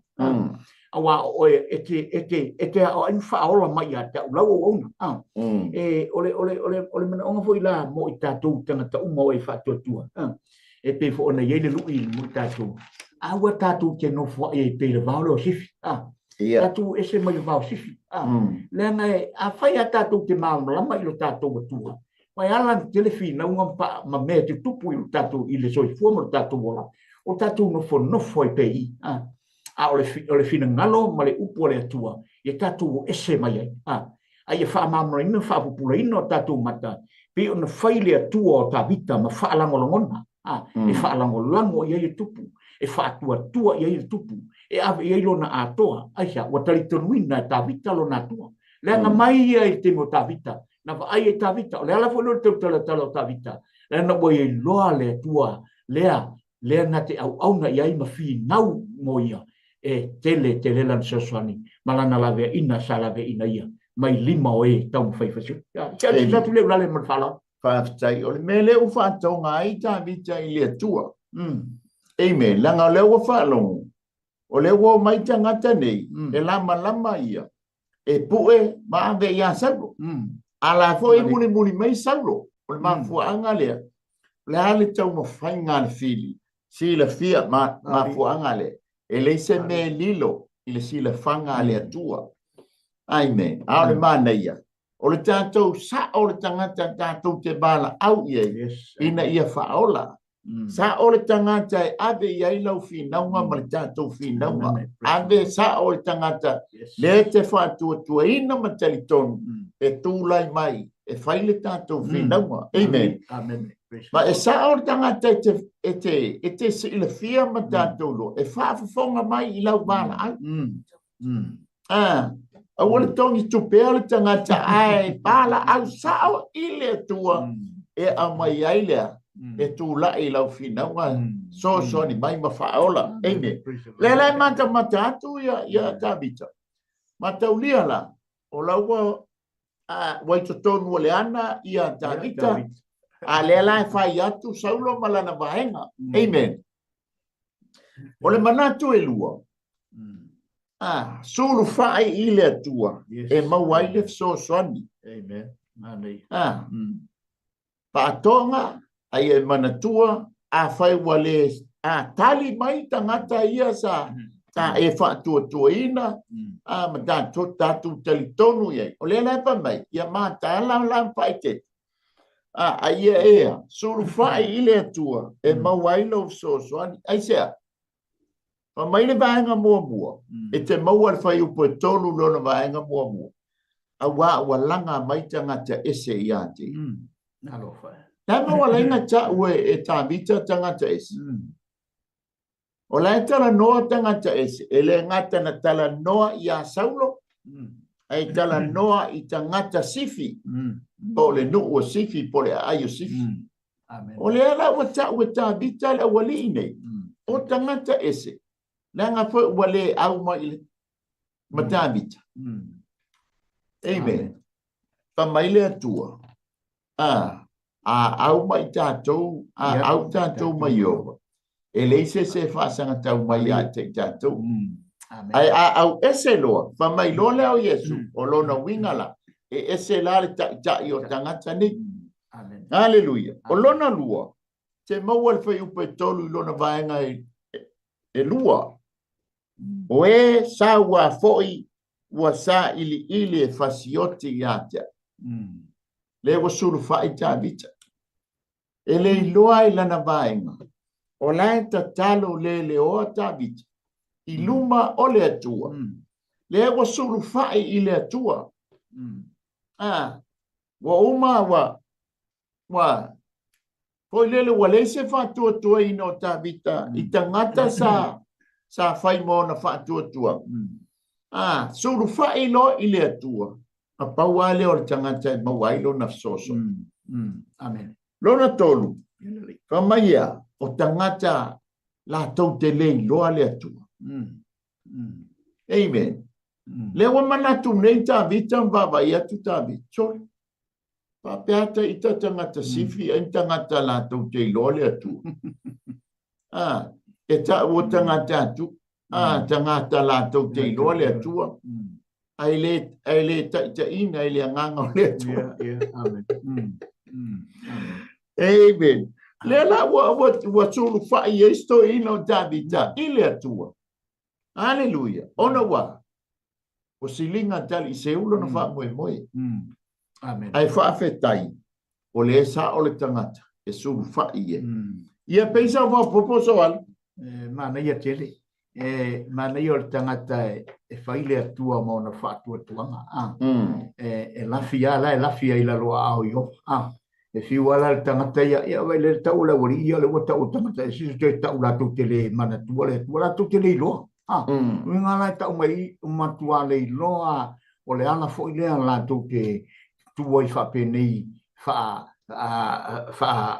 Auā o oe e te, e te, e te aoai ma faaola mai ia te au lau auauna. E, o le, o le, o le, o le manaoga foi la mo i tatou tagata uma o e faatuatua. E pei foi ona i ai le lui mo i tatou. Aua tatou te nofoai ai pei le vao lea o Sifi. Tatou ese mai le vao Sifi. Leaga e, afai a tatou te malamalama i lo tatou Atua, Aua e ala ona tele finauga ma, ma mea e tutupu i lo tatou, i le soifua ma lo tatou ola, o tatou nofonofo ai pea i i. A, a o le, o le finagalo ma le upu a le Atua, ia tatou o ese mai ai. A, a ia faamalamalamaina ma faapupulaina o tatou mata, pei ona fai le Atua o Tavita ma faalagolagona. A, e faalagolago i ai le tupu, e faatuatua i ai le tupu, e ave i ai lona atoa. Aisea? Ua talitonuina e Tavita lona Atua. Leaga mai ia i le taimi o Tavita, na vaai ai Tavita, o le ala foi lea o le tautalatala o Tavita, leaga ua iloa le Atua lea, lea na te auauna i ai ma finau mo ia, e tele tele lana fesoasoani ma lana laveaiina sa laveaiina ia mai lima o e taumafai e fasioti. Se atu atu lea ulale ma le faaaloalo. Faafetai. O le mea lea ua faatoga ai Tavita i le Atua. Amen. Leaga o lea ua faalogo, o lea ua omai tagata nei, e lamalama ia, e pue ma ave ia Saulo. A la foi e mulimuli mai Saulo, o le mafuaaga lea, o le a le taumafaiga a le fili, silafia ma, mafuaaga lea, e leai se mea e lilo i le silafaga a le Atua. Amen. A o le manaia, o le tatou sao le tagata tatou te valaau i ai, ina ia faaola. Sao le tagata e ave i ai lau finauga ma le tatou finauga. Ave sao le tagata lea e te faatuatuaina ma talitonu e tulai mai e fai le tatou finauga. Amen. Amen. Ma e sao le tagata e te, e te, e te silafia ma tatou loa, e faafofoga mai i lau valaau. Ah, aua le togi tupea le tagata ae valaau sao i le Atua e aumai ai lea e tulai i lau finauga soasoani mai ma faaola. Amen. Lea la e matamata atu ia, ia Tavita. Mataulia la, o la ua ua i totonu o le ana ia Tavita, a lea la e fai atu Saulo ma lana vaega. Amen. O le manatu e lua, sulufai i le Atua e maua ai le fesoasoani. Amen. Faatoga, a ia e manatua, afai ua le a tali mai tagata ia sa ta e faatuatuaina a ma tatou tatou talitonu i ai. O lea la e fai mai, ia mataala la ma faaeteete. A, a ia ea, sulufai i le Atua e maua ai lou fesoasoani. Aisea? Fai mai le vaega muamua, e te maua le fuaiupu e 3 lona vaega muamua, auā ua laga mai tagata ese ia te ia. Le a maua lai na taua e Tavita tagata ese? O la e talanoa tagata ese, e le gata na talanoa iā Saulo, ae talanoa i tagata Sifi, po o le nuu o Sifi, po o le aai o Sifi. O lea la ua tau e Tavita le aualii nei, o tagata ese, leaga foi ua le au mai i le ma Tavita. Amen. Fai mai le Atua, a, a au mai tatou, a au tatou mai Ieova, e leai se isi e faasagatau mai ia te i tatou. Ae a au ese loa, fai mai loa lea o Iesu, o lona uiga la, e ese la le taitai o tagata nei. Aleluia. O lona lua, te maua le fuaiupu e 3 i lona vaega e lua. O e sa ua foi ua sailiili e fasioti ia te au. Lea ua sulufai Tavita. E le iloa ai lana vaega, o la e tatalo leleoa Tavita i luma o le Atua. Lea ua sulufai i le Atua. Ua uma ua ua foi lele ua leai se faatuatuaina o Tavita i tagata sa sa fai ma ona faatuatuaga. Sulufai loa i le Atua, na pau lava lea o le tagata e maua ai lona fesoasoani. Amen. Lona tolu, fai mai ia, o tagata latou te le iloa le Atua. Amen. Lea ua manatu nei Tavita ma vaavaai atu Tavita, sole, faapea ta ita tagata sifi ai tagata latou te iloa le Atua. E taua tagata atu, tagata latou te iloa le Atua, ae le, ae le taitaiina i le agaga o le Atua. Yeah, yeah, amen. Amen. Amen. Lea la ua, ua, ua sulufai ai si toeaina o Tavita i le Atua. Aleluia. Ona ua, ua siliga tali i seulo na faamoemoe. Amen. Ae faafetai, o lea sao le tagata e sulufai i ai. Ia pei sa faaopoopo Soala. E manaia tele. E manaia o le tagata e fai le Atua ma ona faatuatuaga. E lafi lava la e lafi ai i lalo aao i o. E fiu lava la le tagata ia, ia vaai le tau o le aualii ia, o lea ua tau o le tagata e sisi toe tau latou te le manatua le Atua, latou te le iloa. Uiga la e tau mai i, matua le iloa o le ala foi lea latou te tu ai faapenei faa faa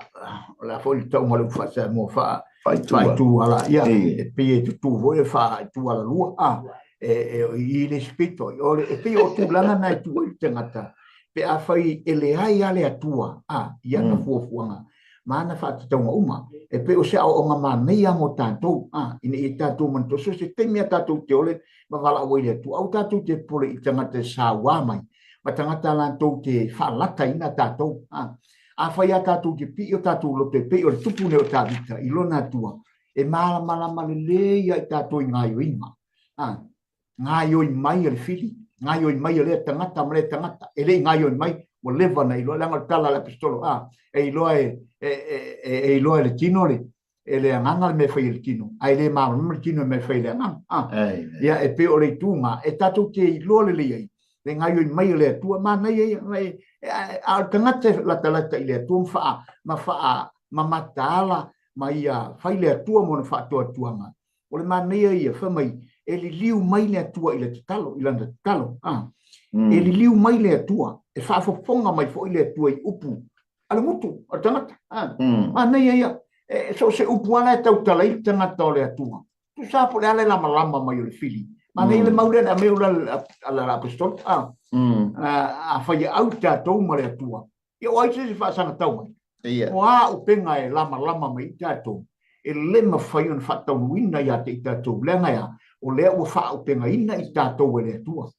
o le a foi le tauga o le upu faa-Samoa faa faaitu ala ia e pei e tutu foi e faaitu ala lua a e i le isi pito o le e pei o tulaga na e tu ai le tagata pe afai e leai a le Atua a i ana fuafuaga ma ana faatatauga uma e pei o se aoaoga manaia mo tatou a ina ia tatou manatua so se taimi a tatou te ole ma valaau ai le Atua aua tatou te popole i tagata e sauā mai ma tagata latou te faalataina tatou. Afai lava tatou te pii o tatou loto e pei o le tupu nei o Tavita i lona Atua, e malamalama lelei lava i tatou i gaoioiga. Gaoioi mai a le fili, gaoioi mai a lea tagata ma lea tagata, e le i gaoioi mai, ua leva ona iloa, leaga o le tala a le Aposetolo, e iloa e, e, e, e iloa e le tino le, e le agaga le mea e fai e le tino, ae le malamalama le tino i le mea e fai e le agaga. Ia, e pei o le itu lena, e tatou te iloa lelei ai le gaoioi mai o le Atua, manaia ia, a o le tagata e latalata i le Atua ma faa, ma faa, ma mataala ma ia fai le Atua ma ona faatuatuaga, o le manaia ia, fai mai, e liliu mai le Atua i le tatalo, i lana tatalo. E liliu mai le Atua, e faafofoga mai foi le Atua i upu a le gutu, a le tagata. Manaia ia, e so o se upu lava la e tautala ai le tagata o le Atua, tusa lava po o le a le lamalama mai o le fili. Manaia le mau lea na aumai ula a le Aposetolo, afai e au tatou ma le Atua, ia o ai se isi e faasagatau mai? O a upega e lamalama mai ai tatou, e le mafai ona faataunuuina ia te i tatou, leaga e a? O lea ua faaaupegaina i tatou e le Atua.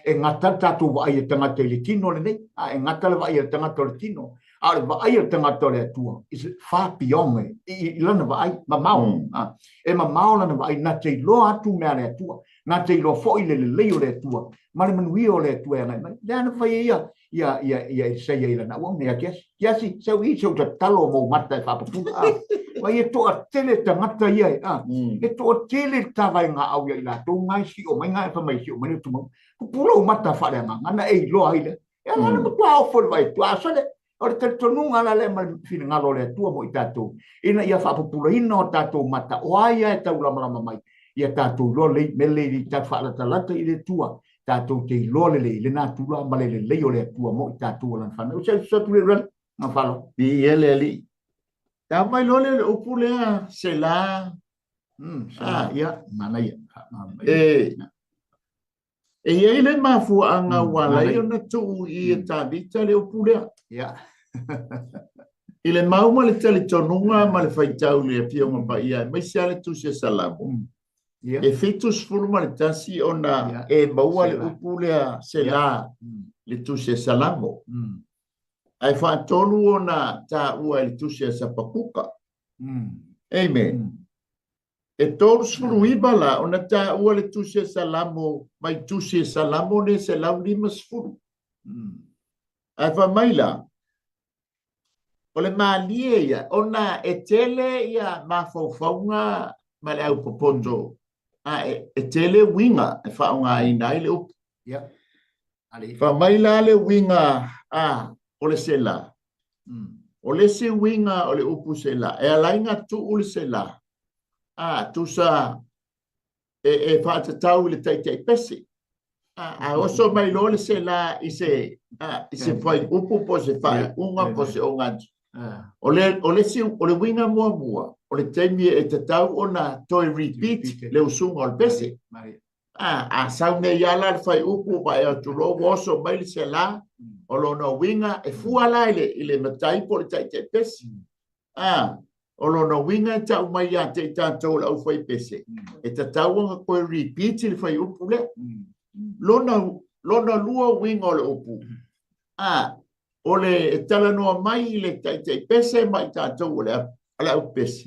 E gata le tatou vaai a tagata i le tino lenei, e gata le vaai a le tagata o le tino, a o le vaai a le tagata o le Atua is far beyond i lana vaai mamao. E mamao lana vaai, na te iloa atu mea a le Atua, na te iloa foi le lelei o le Atua ma le manuia o le Atua e agai mai. Lea na fai ai ia ia ia ia Isaia i lana auauna ia Kiasi. Kiasi, sau i se u tatalo mou mata e faapupula. Vai e toatele tagata ia e, a. E toatele le tavaegaau ia i latou nga e sio mai nga e fai mai sio mai le tumau. Pupula ou mata faaleagaga na e iloa ai lea. E ala na matua ofo le vaai atu. A sole, o le talitonuga la lea ma le finagalo o le Atua mo i tatou, ina ia faapupulaina o tatou mata, o ai lava e taulamalama mai, ia tatou iloa lelei, mea lelei i tatou faalatalata i le Atua, tatou te iloa lelei le natura ma le lelei o le Atua mo i tatou o lana fanau. Se atu le run, ma falo. Viia le Alii. Tau mai loa lea o le upu lea, Sela. Sela, ia, manaia. E, e i ai le mafuaaga ua ala ai ona tuu i e Tavita le upu lea. Ia. I le mau ma le talitonuga ma le faitau i le Afioga Paia, aemaise lava le Tusi a Salamo, E 71 ona e maua le upu lea Sela le Tusi a Salamo. Ae faatolu ona taua i le Tusi a Sapakuka. Amen. E 39 la ona taua le Tusi a Salamo mai Tusi a Salamo nei 150. Ae fai mai la, O le malie ia, ona e tele ia mafaufauga ma le aupopoto, a e tele uiga e faaaogaina ai le upu. Ia. Ali. Fai mai la le uiga a o le sela. O le isi uiga o le upu sela, e ala ai ona tuu le sela, a tusa e faatatau i le taitai pese. A oso mai loa le sela i se i se fuaiupu po o se faaiuga po o se ogatu. O le o le isi o le uiga muamua, o le taimi e tatau ona toe repeat le usuga o le pese. A sau nei lava la le fuaiupu ma e atu loa ua oso mai le sela, o lona uiga e fua la i le matai po o le taitai pese. O lona uiga e tau mai ia te i tatou o le aufaipese, e tatau ona toe repeat le fuaiupu lea. Lona lua uiga o le upu, o le e talanoa mai i le taitai pese ma i tatou o le aupese.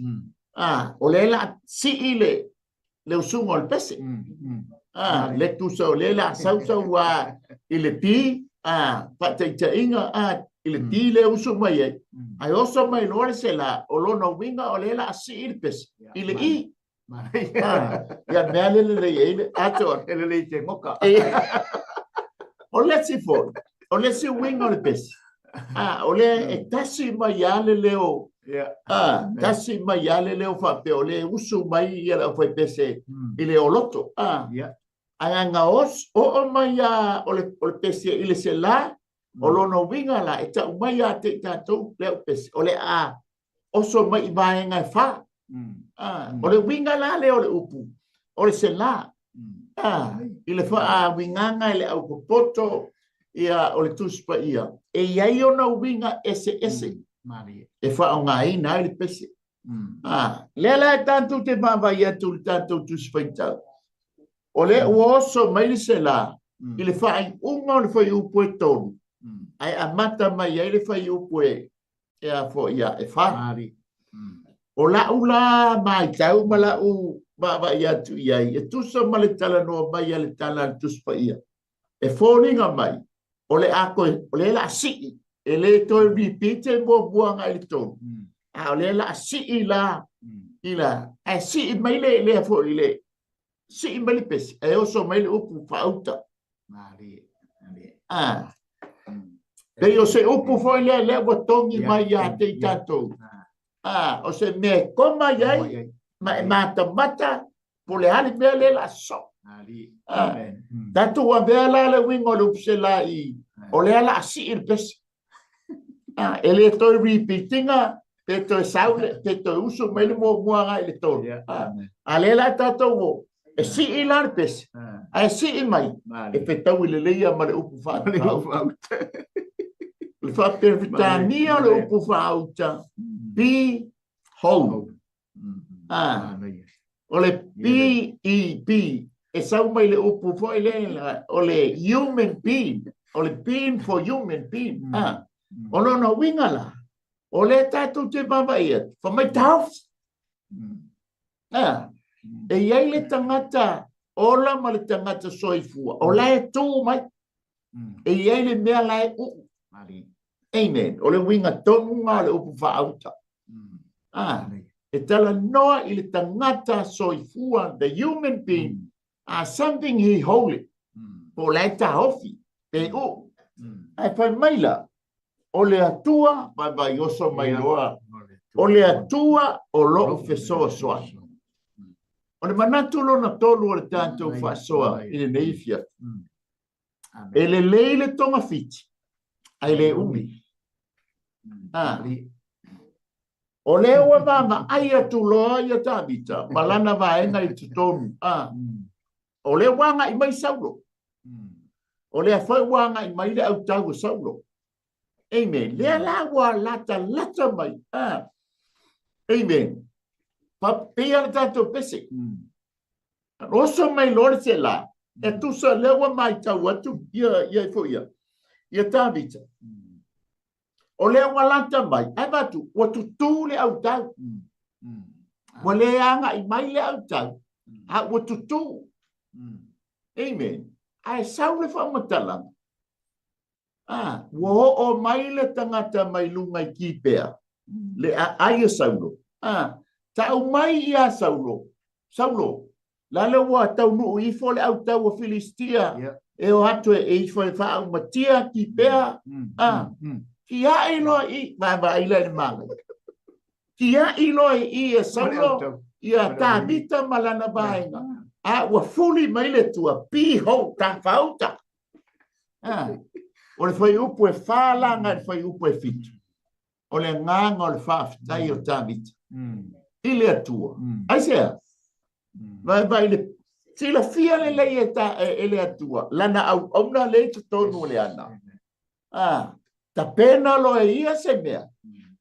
O lea o le a sii le usuga o le pese. Le tusa o lea o le a sausau a i le P, faataitaiga, i le P lea usu mai ai, ae oso mai loa le sela, o lona uiga o lea o le a sii le pese i le I. Ia mea le lelei ai le atoa. E lelei te moka. O le isi foi, o le isi uiga o le pese, o lea e tasi mai lava le leo. Tasi mai lava le leo faapea o lea e usu mai ia le aufaipese i le oloto. Ae ana oo mai lava o le pese i le sela, o lona uiga la e tau mai ia te i tatou le aupese, o le a oso mai i vaega e fa. O le uiga la lea o le upu, o le sela. I le faauigaga e le aupopoto ia o le Tusi Paia, e i ai ona uiga eseese e faaaogaina ai le pese. Lea la e tatou te vaavaai atu i le tatou Tusi Faitau, o lea ua oso mai le sela i le faaiuga o le fuaiupu e 3, ae amata mai ai le fuaiupu e a foi ia e 4. O lau la matau ma lau vaavaai atu i ai, e tusa ma le talanoa mai a le tala a le Tusi Paia, e foliga mai o le a toe, o lea o le a sii, e le toe repeat le muamua agai i le 3, a o lea o le a sii la i la, ae sii mai le lea foi i le sii mai le pese, ae oso mai le upu faauta. Pei o se upu foi lea lea ua togi mai ia te i tatou. O se mea e koma i ai, ma e matamata, po o le a le mea lea o le a sosoo. Tatou avea la le uiga o le upu sela i, o lea o le a sii le pese. E le toe repeat ina, pe toe sau, pe toe usu mai le muamua agai i le 3. A lea la tatou o, e sii la le pese, ae sii mai, e fetaui lelei lava ma le upu faauta. Le faaperetania o le upu faauta, be whole. O le B-E-B, e sau mai le upu foi lea, o le human being, o le being for human being. O lona uiga la, o lea tatou te vaavaai atu, fai mai taofi. E i ai le tagata ola ma le tagata soifua, o la e tu mai. E i ai le mea la e uu. Amen. O le uiga tonu lena o le upu faauta. E talanoa i le tagata soifua, the human being, something he hold it. Po o la e taofi, pe uu. Ae fai mai la, o le Atua, vaivai oso mai loa, o le Atua o lou fesoasoani. O le manatu lona tolu o le tatou faasoa i lenei afiafi. E lelei le togafiti, ae le umi. O lea ua vaavaai atu loa ia Tavita ma lana vaega i totonu. O lea ua agai mai Saulo. O lea foi ua agai mai le autau o Saulo. Amen. Lea la ua latalata mai. Amen. Pei le tatou pese. Oso mai loa le sela, e tusa lea ua matau atu ia ia foi ia. Ia Tavita. O lea ua lata mai, ae vaai atu, ua tutū le autau. Ua le agai mai le autau, a ua tutū. Amen. Ae sau le faamatalaga. A, ua oo mai le tagata mai luga i Kipea, le aai o Saulo. A, tau mai ia Saulo, Saulo, la le ua taunuu ifo le autau o Filistia, e o atu e ifo e faaumatia Kipea. A, tiai loa i, vaavaai la i le manaia. Tiai loa i i e Saulo ia Tavita ma lana vaega, a ua fuli mai le Atua, behold, tafauta. O le fuaiupu e 4 la agai i le fuaiupu e 7. O le agaga o le faafetai o Tavita i le Atua. Aisea? Vaevae i le silafia lelei e, ta, e, e le Atua lana auauna lea i totonu o le ana. A, tapena loa e ia se mea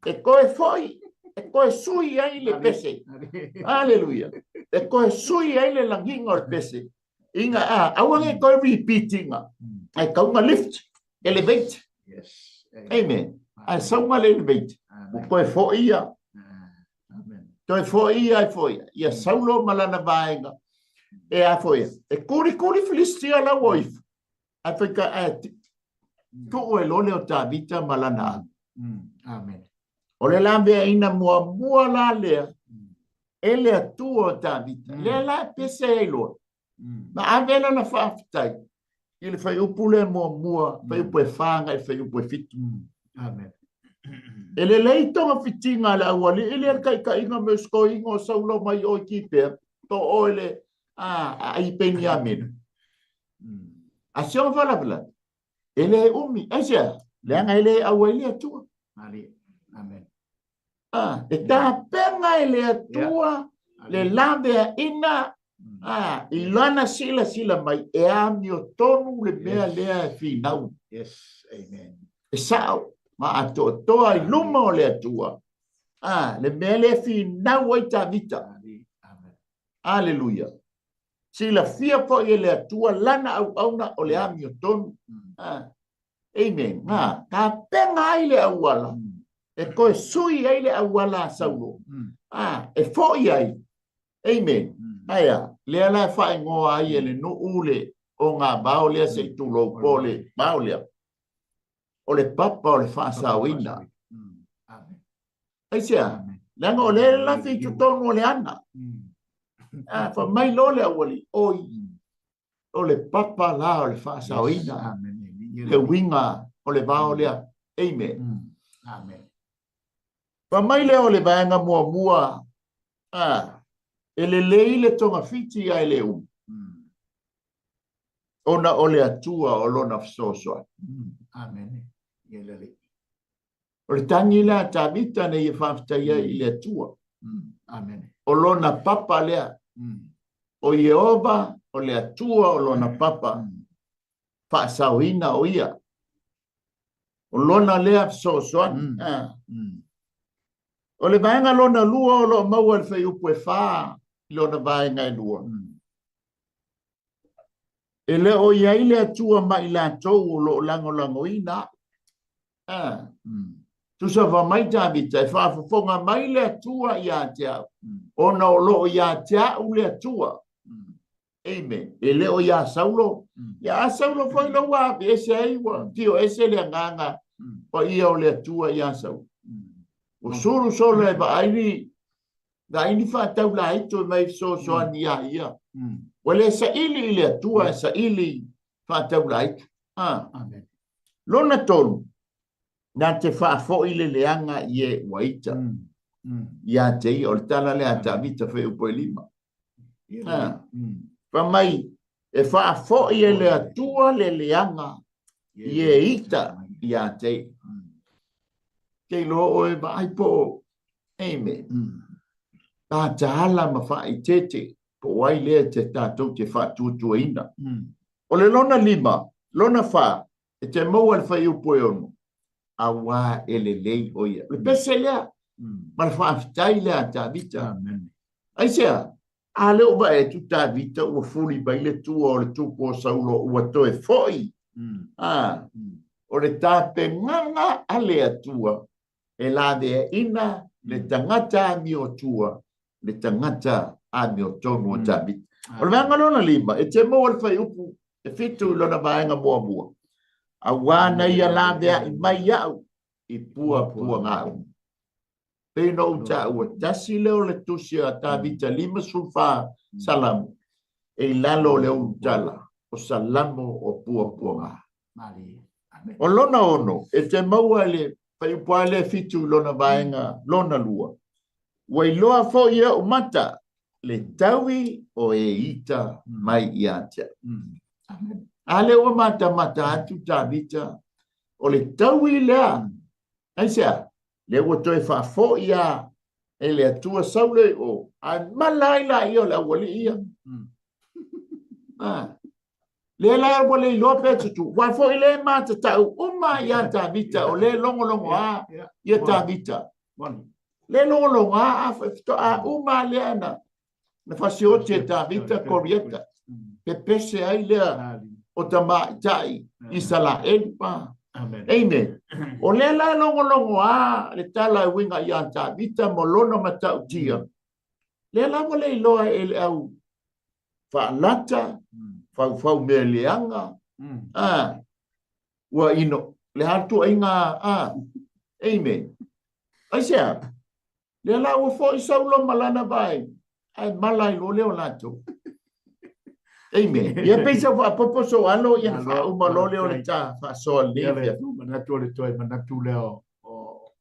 e toe foi, e toe sui ai le pese. Aleluia. E toe sui ai le lagiga o le pese. Inga, a, aua ne i toe repeat inga. Ae tau na lift, elevate. Yes. Amen. Ae sau na le elevate. Ua toe foi ia. Toe foi ia e foi. Ia Saulo ma lana vaega. E a foi. E kulikuli Filistia la ua ifo. Ae fai ka, ae tuu e loa le o Tavita ma lana alu. Amen. O le laveaiina muamua la lea e le Atua o Tavita. Lea la e pese ai loa. Ma ave lana faafetai i le fuaiupu lea muamua, fuaiupu e 4 agai i le fuaiupu e 7. Amen. E lelei togafitiga a le aualii lea le taitaiga me usukoiga o Saulo mai o i Kipea, to oe le a i Peniamina. A si ona faalavelave, e le umi, aisea, leaga e le auai le Atua. Amen. A, e tapena e le Atua le laveaiina a, i lana silasila mai e amiotonu le mea lea e finau. Yes, amen. E sao ma atoatoa i luma o le Atua. A, le mea lea e finau ai Tavita. Amen. Aleluia. Silafia foi e le Atua lana auauna o le amiotonu. Ah, amen. Ah, tapena ai le auala e toe sui ai le auala a Saulo. Ah, e foi ai. Amen. Aia, lea la e faaigoa ai e le nuu le o ngā vao lea se i tulou po le vao lea. O le papa o le faasaoina. Aisea? Leaga o lea e lafi i totonu o le ana. A, fai mai loa le aualii, oi, o le papa la o le faasaoina, le uiga o le vao lea. Amen. Amen. Fai mai lea o le vaega muamua, a, e lelei le togafiti ae le umi. Ona o le Atua o lona fesoasoani. Amen. Ia lelei. O le tagi lea a Tavita na ia faafetai ai i le Atua. Amen. O lona papa lea. O Ieova, o le Atua o lona papa. Faasaoina o ia. O lona lea fesoasoani. O le vaega lona lua o lo o maua i le fuaiupu e 4 i lona vaega e 2. E le o i ai le Atua ma i latou o lo o lagolagoina au. Ah. Tusa fai mai Tavita, e faafofoga mai le Atua ia te au, ona o lo o ia te au le Atua. Amen. E le o iā Saulo. Ia a Saulo foi la ua aveese ai, ua tio ese le agaga paia o le Atua iā Saulo. Ua sulu solo e vaai ni vaai ni faataulaito e mai fesoasoani iā ia. Ua le saili i le Atua e saili faataulaito. Ah. Amen. Lona tolu, na te faafoi le leaga i e ua ita. Ia te ia, o le tala lea a Tavita fuaiupu e 5. Ah. Fai mai, e faafoi e le Atua le leaga i e ita ia te ia. Te iloa oe vaai po o, amen. Tataala ma faaeteete po o ai lea te tatou te faatuatuaina. O le lona 5, lona 4, e te maua i le fuaiupu e 6, auā e lelei o ia. O le pese lea, ma le faafetai lea a Tavita. Amen. Aisea? A lea ua vaai atu Tavita ua fuli mai le tua o le tupu o Saulo ua toe foi. A, o le tapenaga a le Atua e laveaiina le tagata amiotua, le tagata amiotonu o Tavita. O le vaega lona 5, e te maua i le fuaiupu e 7 i lona vaega muamua. Auā na ia laveai mai iaʻu i puapuaga uma. Pei na ou taua, tasi lea o le tusi a Tavita 54 Salamo, e i lalo o le ulutala o Salamo o puapuaga. O lona ono, e te maua i le fuaiupu lava lea 7 i lona vaega lona lua, Ua iloa foi e ou mata le taui o e ita mai ia te au. A lea ua matamata atu Tavita, o le taui lea, aisea? Lea ua toe faafoi lava e le Atua Saulo i o, ae mala ai laia o le aualii ia. Ah. Lea la ua le iloa pe tutu. Ua foi lea e matatau uma ia Tavita, o lea logologo a ia Tavita. Le logologo a a faatoa uma lea na na fasioti e Tavita Koriata. Pepese ai lea o tamaitai Isaraelu pa. Amen. O lea la e logologo a le tala e uiga ia Tavita ma lona matautia. Lea la ua le iloa e le au faalata, faufau mea leaga, a, ua ino, le a tuuaiga, a, amen. Aisea? Lea la ua foi Saulo ma lana vaega, ae mala ai loa lea o latou. Amen. Ia pei sa faapopo sou alo, ia faauma loa lea o le ta faasoa lenei afiafi. Manatu o le toe manatu lea o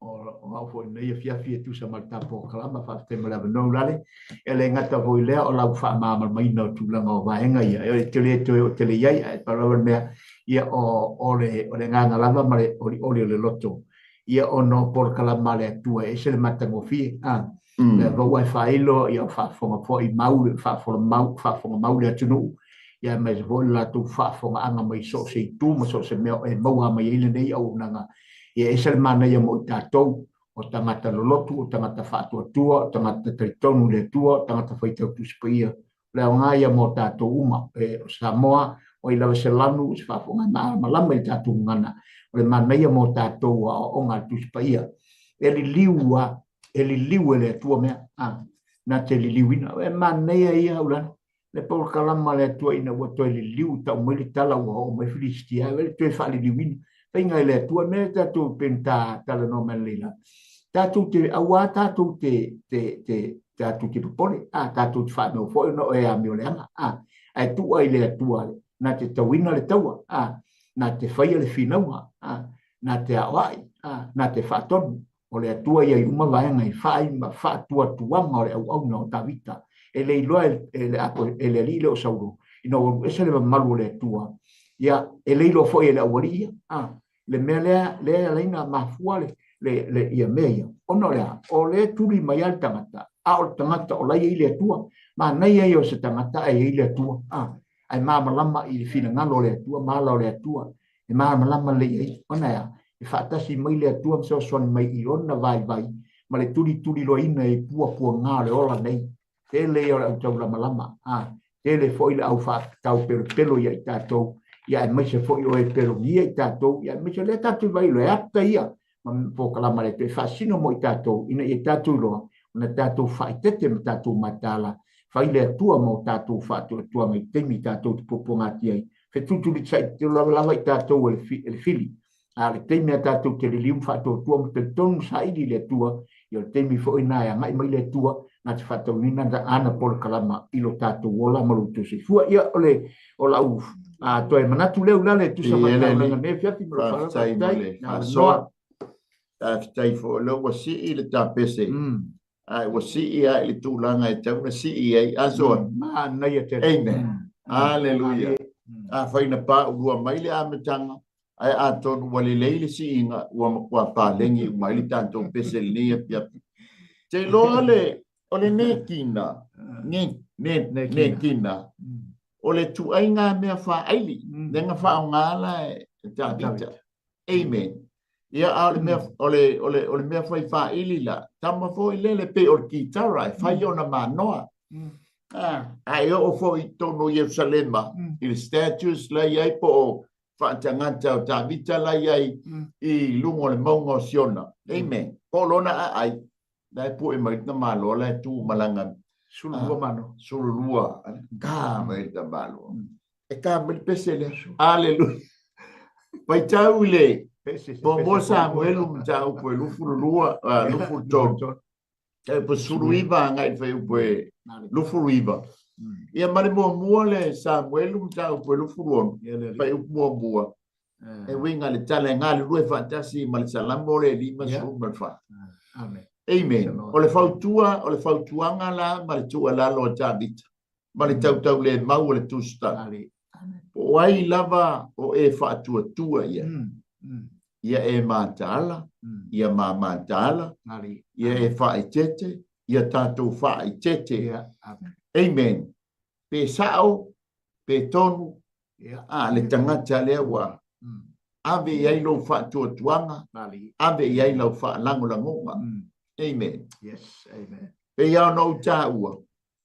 o au foi nei afiafi e tusa ma le tatou polokalama, faafetai mo le avanoa Ulale. E le gata foi lea o lau faamalamalamaina o tulaga o vaega ia, e te le toe oo tele i ai, ae pau lava le mea, ia o le agaga lava ma le olioli o le loto, ia ona o polokalama a le Atua e ese le matagofie. A, lea foi ua e faailo, ia o faafofoga foi mau, faafofoga mau, faafofoga mau le atunuu, ia aemaise foi le latou faafofogaaga mai so o se itu ma so o se mea e maua mai ai lenei auaunaga. Ia e ese le manaia mo i tatou, o tagata lolotu, o tagata faatuatua, o tagata talitonu i le Atua, o tagata faitau Tusi Paia. O le aoga ia mo tatou uma. E, o Samoa, o ai lava se lanu, se faafofoga e malamalama i le tatou gagana. O le manaia mo tatou aoaoga a le Tusi Paia. E liliu a, e liliu e le Atua mea, a, na te liliuina. E manaia ia, Aulana, le polokalama a le Atua ina ua toe liliu, tau mai le tala ua oo mai Filistia, e le toe faaliliuina. Faiga e le Atua, mea tatou pei ta talanoa mai nei la. Tatou te, aua tatou te, te, te, tatou te popole, a, tatou te faameo foi ona o e amio leaga, a, ae tuu ai le Atua na te tauina le taua, a, na te faia le finauga, a, na te aoai, a, na te faatonu. O le Atua ia i uma vaega i fai ma faatuatuaga o le auauna o Tavita. E le iloa e le, e le alii lea o Saulo, ina ua alu ese le mamalu o le Atua, ia, e le iloa foi e le aualii ia. A, le mea lea, lea e ala ai ona mafua le, le, le, ia mea ia. Ona o le a? O lea e tuli mai lava le tagata, a o le tagata o la e i ai le Atua. Manaia ia o se tagata ae i ai le Atua. A, ae malamalama i le finagalo o le Atua ma ala o le Atua. E malamalama lelei i ai. Ona e a? E faatasi mai le Atua ma fesoasoani mai i ona vaivai ma le tulituliloaina i puapuaga o le ola nei. Tele ia o le au taulamalama, a, tele foi le au faataupelopelo ia i tatou, ia aemaise foi o e pelogia i tatou, ia aemaise o lea tatou te vaai loa, e ata ia ma polokalama a le Atua e faasino mo i tatou, ina ia tatou iloa ona tatou faaeteete ma tatou mataala, fai le Atua ma o tatou faatuatuaga i taimi tatou te puapuagatia ai, fetutulisa'i lava i tatou e le fili. A o le taimi a tatou te liliu ma faatuatua ma talitonu ma saili i le Atua, ia o le taimi foi lena e agai mai le Atua na te faataunuina ana polokalama i lo tatou ola ma lo outou soifua. Ia o le o lau toe manatu lea Ulale e tusa ma le taulaga nei afiafi ma lou faaaloalo. Faafetai mo le faasoa. Faafetai foi o lea ua sii le tapese. Ae ua sii lava i le tulaga e tatau ona sii ai. Asoa. Manaia tele. Amen. Haleluia. Afai na paulua mai le amataga, ae atonu ua lelei le siiga, ua matua paleni uma ai le tatou pese i lenei afiafi. Te iloa le, o le nekina, ne, ne, nekina, o le tuaiga mea faaili, lea na faaaoga la e Tavita. Amen. Ia, a o le mea, o le, o le, o le mea fai faaili la, tama foi lele pei o le kitara e fai ona manoa. Ah, a e oo foi i totonu o Ierusalema, i le statues la i ai po o faatagata o Tavita la i ai i luga o le mauga o Siona. Amen. Po o lona aai, la e pue mai le tamaloa la e tu malaga. Sululua mano. Sululua. Ka mai le tamaloa. E ka mai le pese lea. Hallelujah. Faitau i le Muamua Samuelu mataupu e 22, 23, e 19 agai i le fuaiupu e 29. Ia ma le muamua le Samuelu mataupu e 26, fuaiupu muamua, e uiga i le tala e galulue faatasi ma le Salamo le 54. Amen. Amen. O le fautua, o le fautuaga la ma le tuualalo a Tavita ma le tautaulemau o le tusitala. Po o ai lava o e faatuatua i ai, ia e mataala, ia ma mataala, ia e faaeteete, ia tatou faaeteete. Amen. Pe sao, pe tonu, a le tagata lea ua ave i ai lou faatuatuaga, ave i ai lau faalagolagoga. Amen. Yes, amen. Pei lava ona ou taua,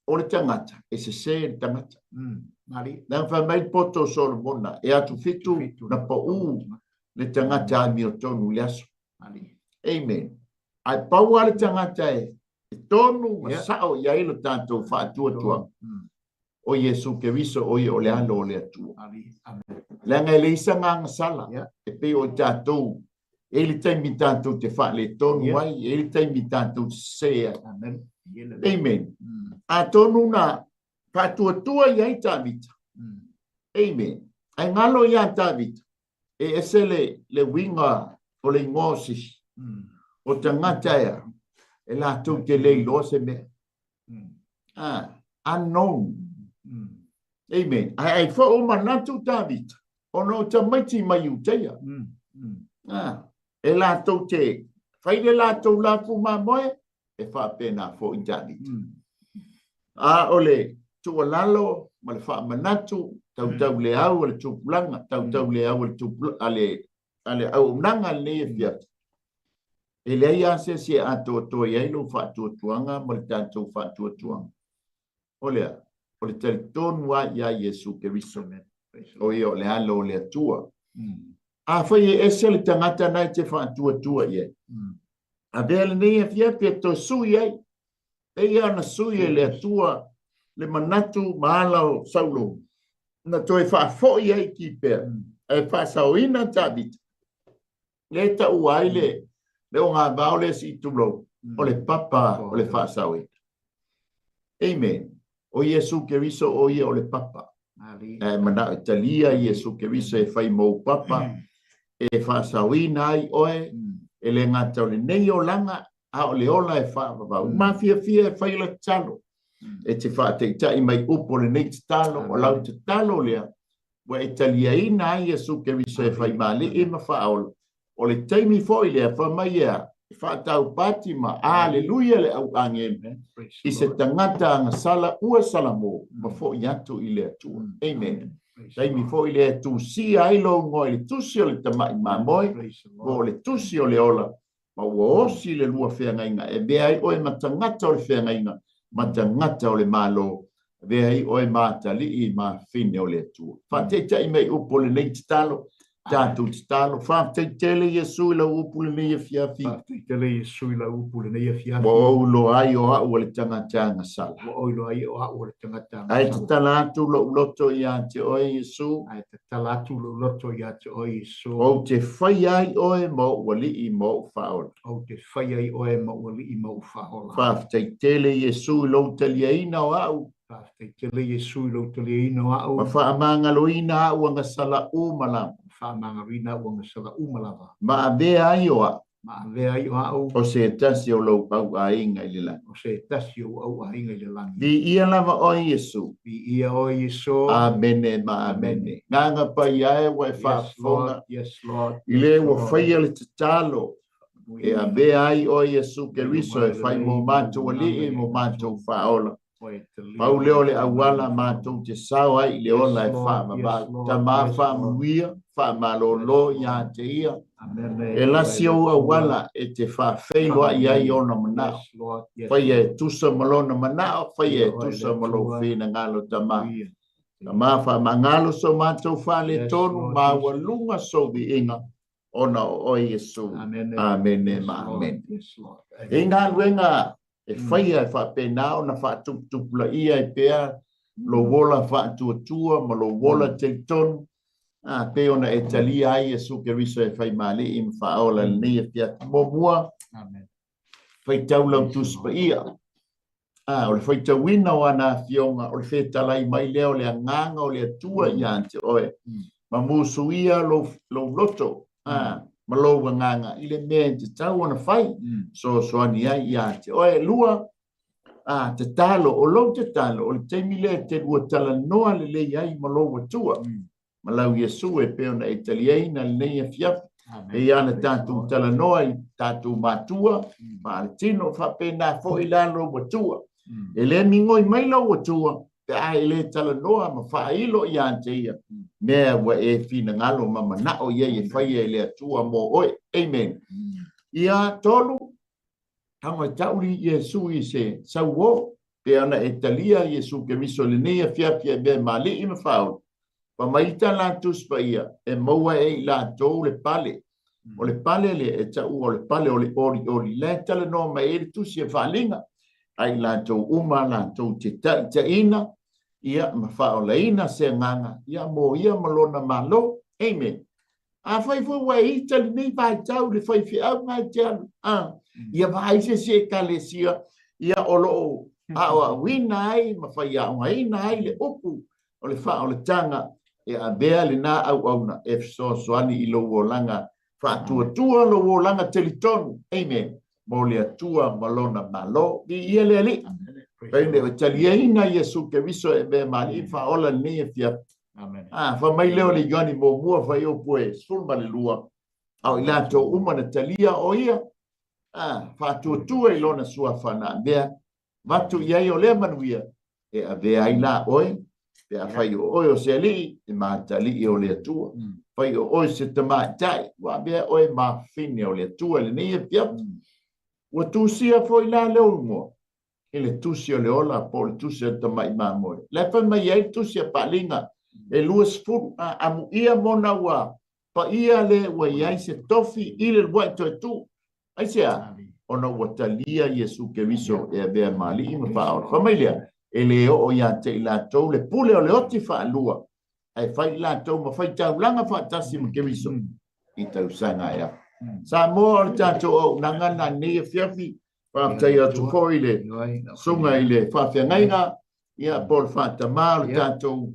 o le tagata, e sese le tagata. Leaga fai mai le poto o Solomona, e atufitu na pau le tagata amiotonu i le aso. Amen. Ae pau lava le tagata e tonu ma sao i ai lo tatou faatuatuaga, o Iesu Keriso, o ia o le Alo o le Atua. Leaga e leai se agaga sala, e pei o i tatou, e i ai le taimi tatou te faaletonu ai, e i ai le taimi tatou te sese ai. Amen. Atonu na faatuatua i ai Tavita. Amen. Ae galo ia Tavita, e ese le, le uiga o le igoa o sisi. O tagata ea, e latou te le iloa se mea. Ah, unknown. Amen. Ae ai foi o manatu Tavita, ona o tamaiti mai Iuteia. Ah, e latou te fai le latou lafu mamoe, e faapena foi Tavita. A o le tuualalo ma le faamanatu, tautau le au a le tupulaga, tautau le au a le tupulaga, a le, a le auaunaga lenei afiafi. E leai lava se isi e atoatoa i ai lou faatuatuaga ma le tatou faatuatuaga. O le a? O le talitonu lava iā Iesu Keriso, o ia o le Alo o le Atua. Afai e ese le tagata na e te faatuatua i ai, avea lenei afiafi e toe sui ai, pei lava ona sui e le Atua le manatu ma ala o Saulo, na toe faafoi ai i Kipea, ae faasaoina Tavita. Lea e taua ai le le ogavao lea sii tulou, o le papa o le faasaoina. Amen. O Iesu Keriso o ia o le papa. Ae manao e talia Iesu Keriso e fai mou papa, e faasaoina ai oe, e le gata o lenei olaga, a o le ola e faavavau. Mafiafia e fai la tatalo. E te faataitai mai upu o lenei tatalo, o lau tatalo lea, ua e taliaina ai Iesu Keriso e fai ma Alii ma Faaola. O le taimi foi lea, fai mai ea, e faataupati ma aleluia le au agelu i se tagata agasala ua salamo ma foi atu i le Atua. Amen. Taimi foi lea e tusia ai lou igoa i le tusi o le tamai mamoe, po o le tusi o le ola, ma ua osi le lua feagaiga, e avea ai oe ma tagata o le feagaiga, ma tagata o le Malo, avea ai oe ma atalii ma afine o le Atua. Faataitai mai upu o lenei tatalo, tatou tatalo. Faafetai tele Iesu i lau upu lenei afiafi. Faafetai tele Iesu i lau upu lenei afiafi. Ua ou iloa ai o au o le tagata agasala. Ua ou iloa ai o au o le tagata agasala. Ae tatala atu lou loto ia te oe Iesu. Ae tatala atu lou loto ia te oe Iesu. Ou te faia ai oe ma ou Alii ma ou Faaola. Ou te faia ai oe ma ou Alii ma ou Faaola. Faafetai tele Iesu i lou taliaina o au. Faafetai tele Iesu i lou taliaina o au. Ma faamagaloina au agasala uma lava. Ma faamagaloina au agasala uma lava. Ma avea ai o au. Ma avea ai o au. O se tasi o lou au aiga i le lagi. O se tasi o ou au aiga i le lagi. Viia lava oe Iesu. Viia oe Iesu. Amene ma amene. Gagaga paia e ua e faafofoga. Yes, Lord. I le ua faia le tatalo e avea ai oe Iesu Keriso e fai mo matou alii mo matou faaola. Pau lea o le auala matou te sao ai i le ola e faavavau. Tama faamanuia, faamalolo ia te ia. E lasi ou auala e te faafeiloai ai ona manao. Faia e tusa ma lona manao, faia e tusa ma lou finagalo, Tama. Tama faamagalo so matou faaletonu, maualuga sou viiga, ona o oe Iesu. Amene ma amene. E i galuega e faia e faapena ona faatuputupulaia ai pea lou ola faatuatua ma lou ola talitonu. A pei ona e talia ai Iesu Keriso e fai ma Alii ma Faaola i lenei afiafi. Muamua, faitau lau Tusi Paia. A, o le faitauina o ana afioga, o le fetalai mai lea o le Agaga o le Atua ia te oe, ma musuia lou, lou loto, a, ma lou agaga i le mea e tatau ona fai, fesoasoani ai ia te oe. Lua, a, tatalo, o lou tatalo, o le taimi lea e te lua talanoa lelei ai ma lou Atua, ma lau Iesu e pei ona e taliaina lenei afiafi. E ia na tatou talanoa i tatou matua, faaletino, faapena foi la lou Atua. E le migoi mai lou Atua, pe a e le talanoa ma faailo ia te ia, mea ua e finagalo ma manao i ai e faia e le Atua mo oe. Amen. Ia, tolu, Tago e tauli Iesu i se sauō, pe ana e talia Iesu Keriso i lenei afiafi e mea ma alii ma faaola. Fa mai le tala a Tusi Paia, e maua e i latou le pale. O le pale lea e taua o le pale o le olioli, la e talanoa mai ai le Tusi e Faaliga, a i latou uma latou te taitaiina, ia, ma faaolaina se agaga, ia, mo ia ma lona Malo. Amen. Afai foi ua e ita lenei vaitau i le faifeau e te alu, a, ia vaai se isi ekalesia, ia o lo o aoaoina ai ma faiaogaina ai le upu o le faaolataga, e avea lena auauna e fesoasoani i lou olaga faatuatua, lou olaga telitonu. Amen. Mo le Atua ma Lona Malo. Viia le Alii. Fai o taliaina Iesu Keriso e mea ma alii faaola lenei afiafi. Amen. Ah, fai mai lea o le Ioane muamua fuaiupu e 12, a o i latou uma na talia o ia, ah, faatuatua i lona suafa na avea, avatu i ai o lea manuia, e avea ai la oe, pe afai o oe o se alii, e matalii o le Atua. Fai o oe se tamaitai, ua avea oe ma fafine o le Atua i lenei afiafi. Ua tusia foi la lou igoa i le Tusi o le Ola po o le Tusi o le Tamai Mamoe. La e fai mai ai le Tusi a Paaliga e 20, a amuia mona ua paia le ua i ai se tofi i le lua'i toe tu. Aisea? Ona ua talia Iesu Keriso e avea ma Alii ma Faaola. Fai mai lea, e le oo ia te i latou le pule o le oti faalua, ae fai i latou ma faitaulaga faatasi ma Keriso i tausaga e afa. Samoa o le tatou auaunaga lena nei afiafi. Faafetai atu foi i le susuga i le faafeagaiga, ia, po o le faatama o le tatou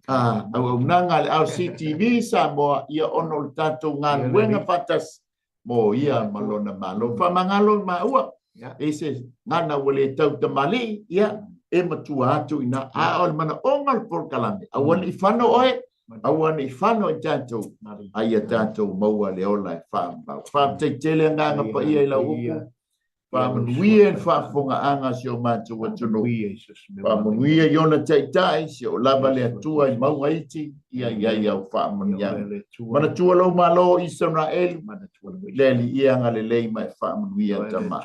auaunaga a le RCTV Samoa, ia, ona o le tatou galuega faatasi mo ia ma lona Malo. Faamagalo i maua, e se gana ua le tau tamalii, ia, e matua atu ina, a o le manaoga o le polokalame, aua ne i fano oe, aua ne i fano i tatou, a ia tatou maua le ola e faamau. Faafetai tele agaga paia i lau upu, faamanuia i le faafofogaaga a si o matou atunuu, faamanuia i ona taitai, si o lava le Atua i mauga iti, ia i ai au faamanuiaga. Manatua lou Malo o Isaraelu, le Alii ia agalelei ma e faamanuia tama.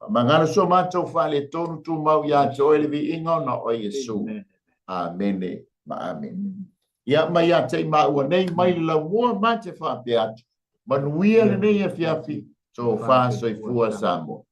Faamagalo so matou faaletonu tumau ia te oe le viiga ona o Iesu. Amene ma amene. Ia mai ia te i maua nei mai le laumua ma te faapea atu. Manuia lenei afiafi, tofa soifua Samoa.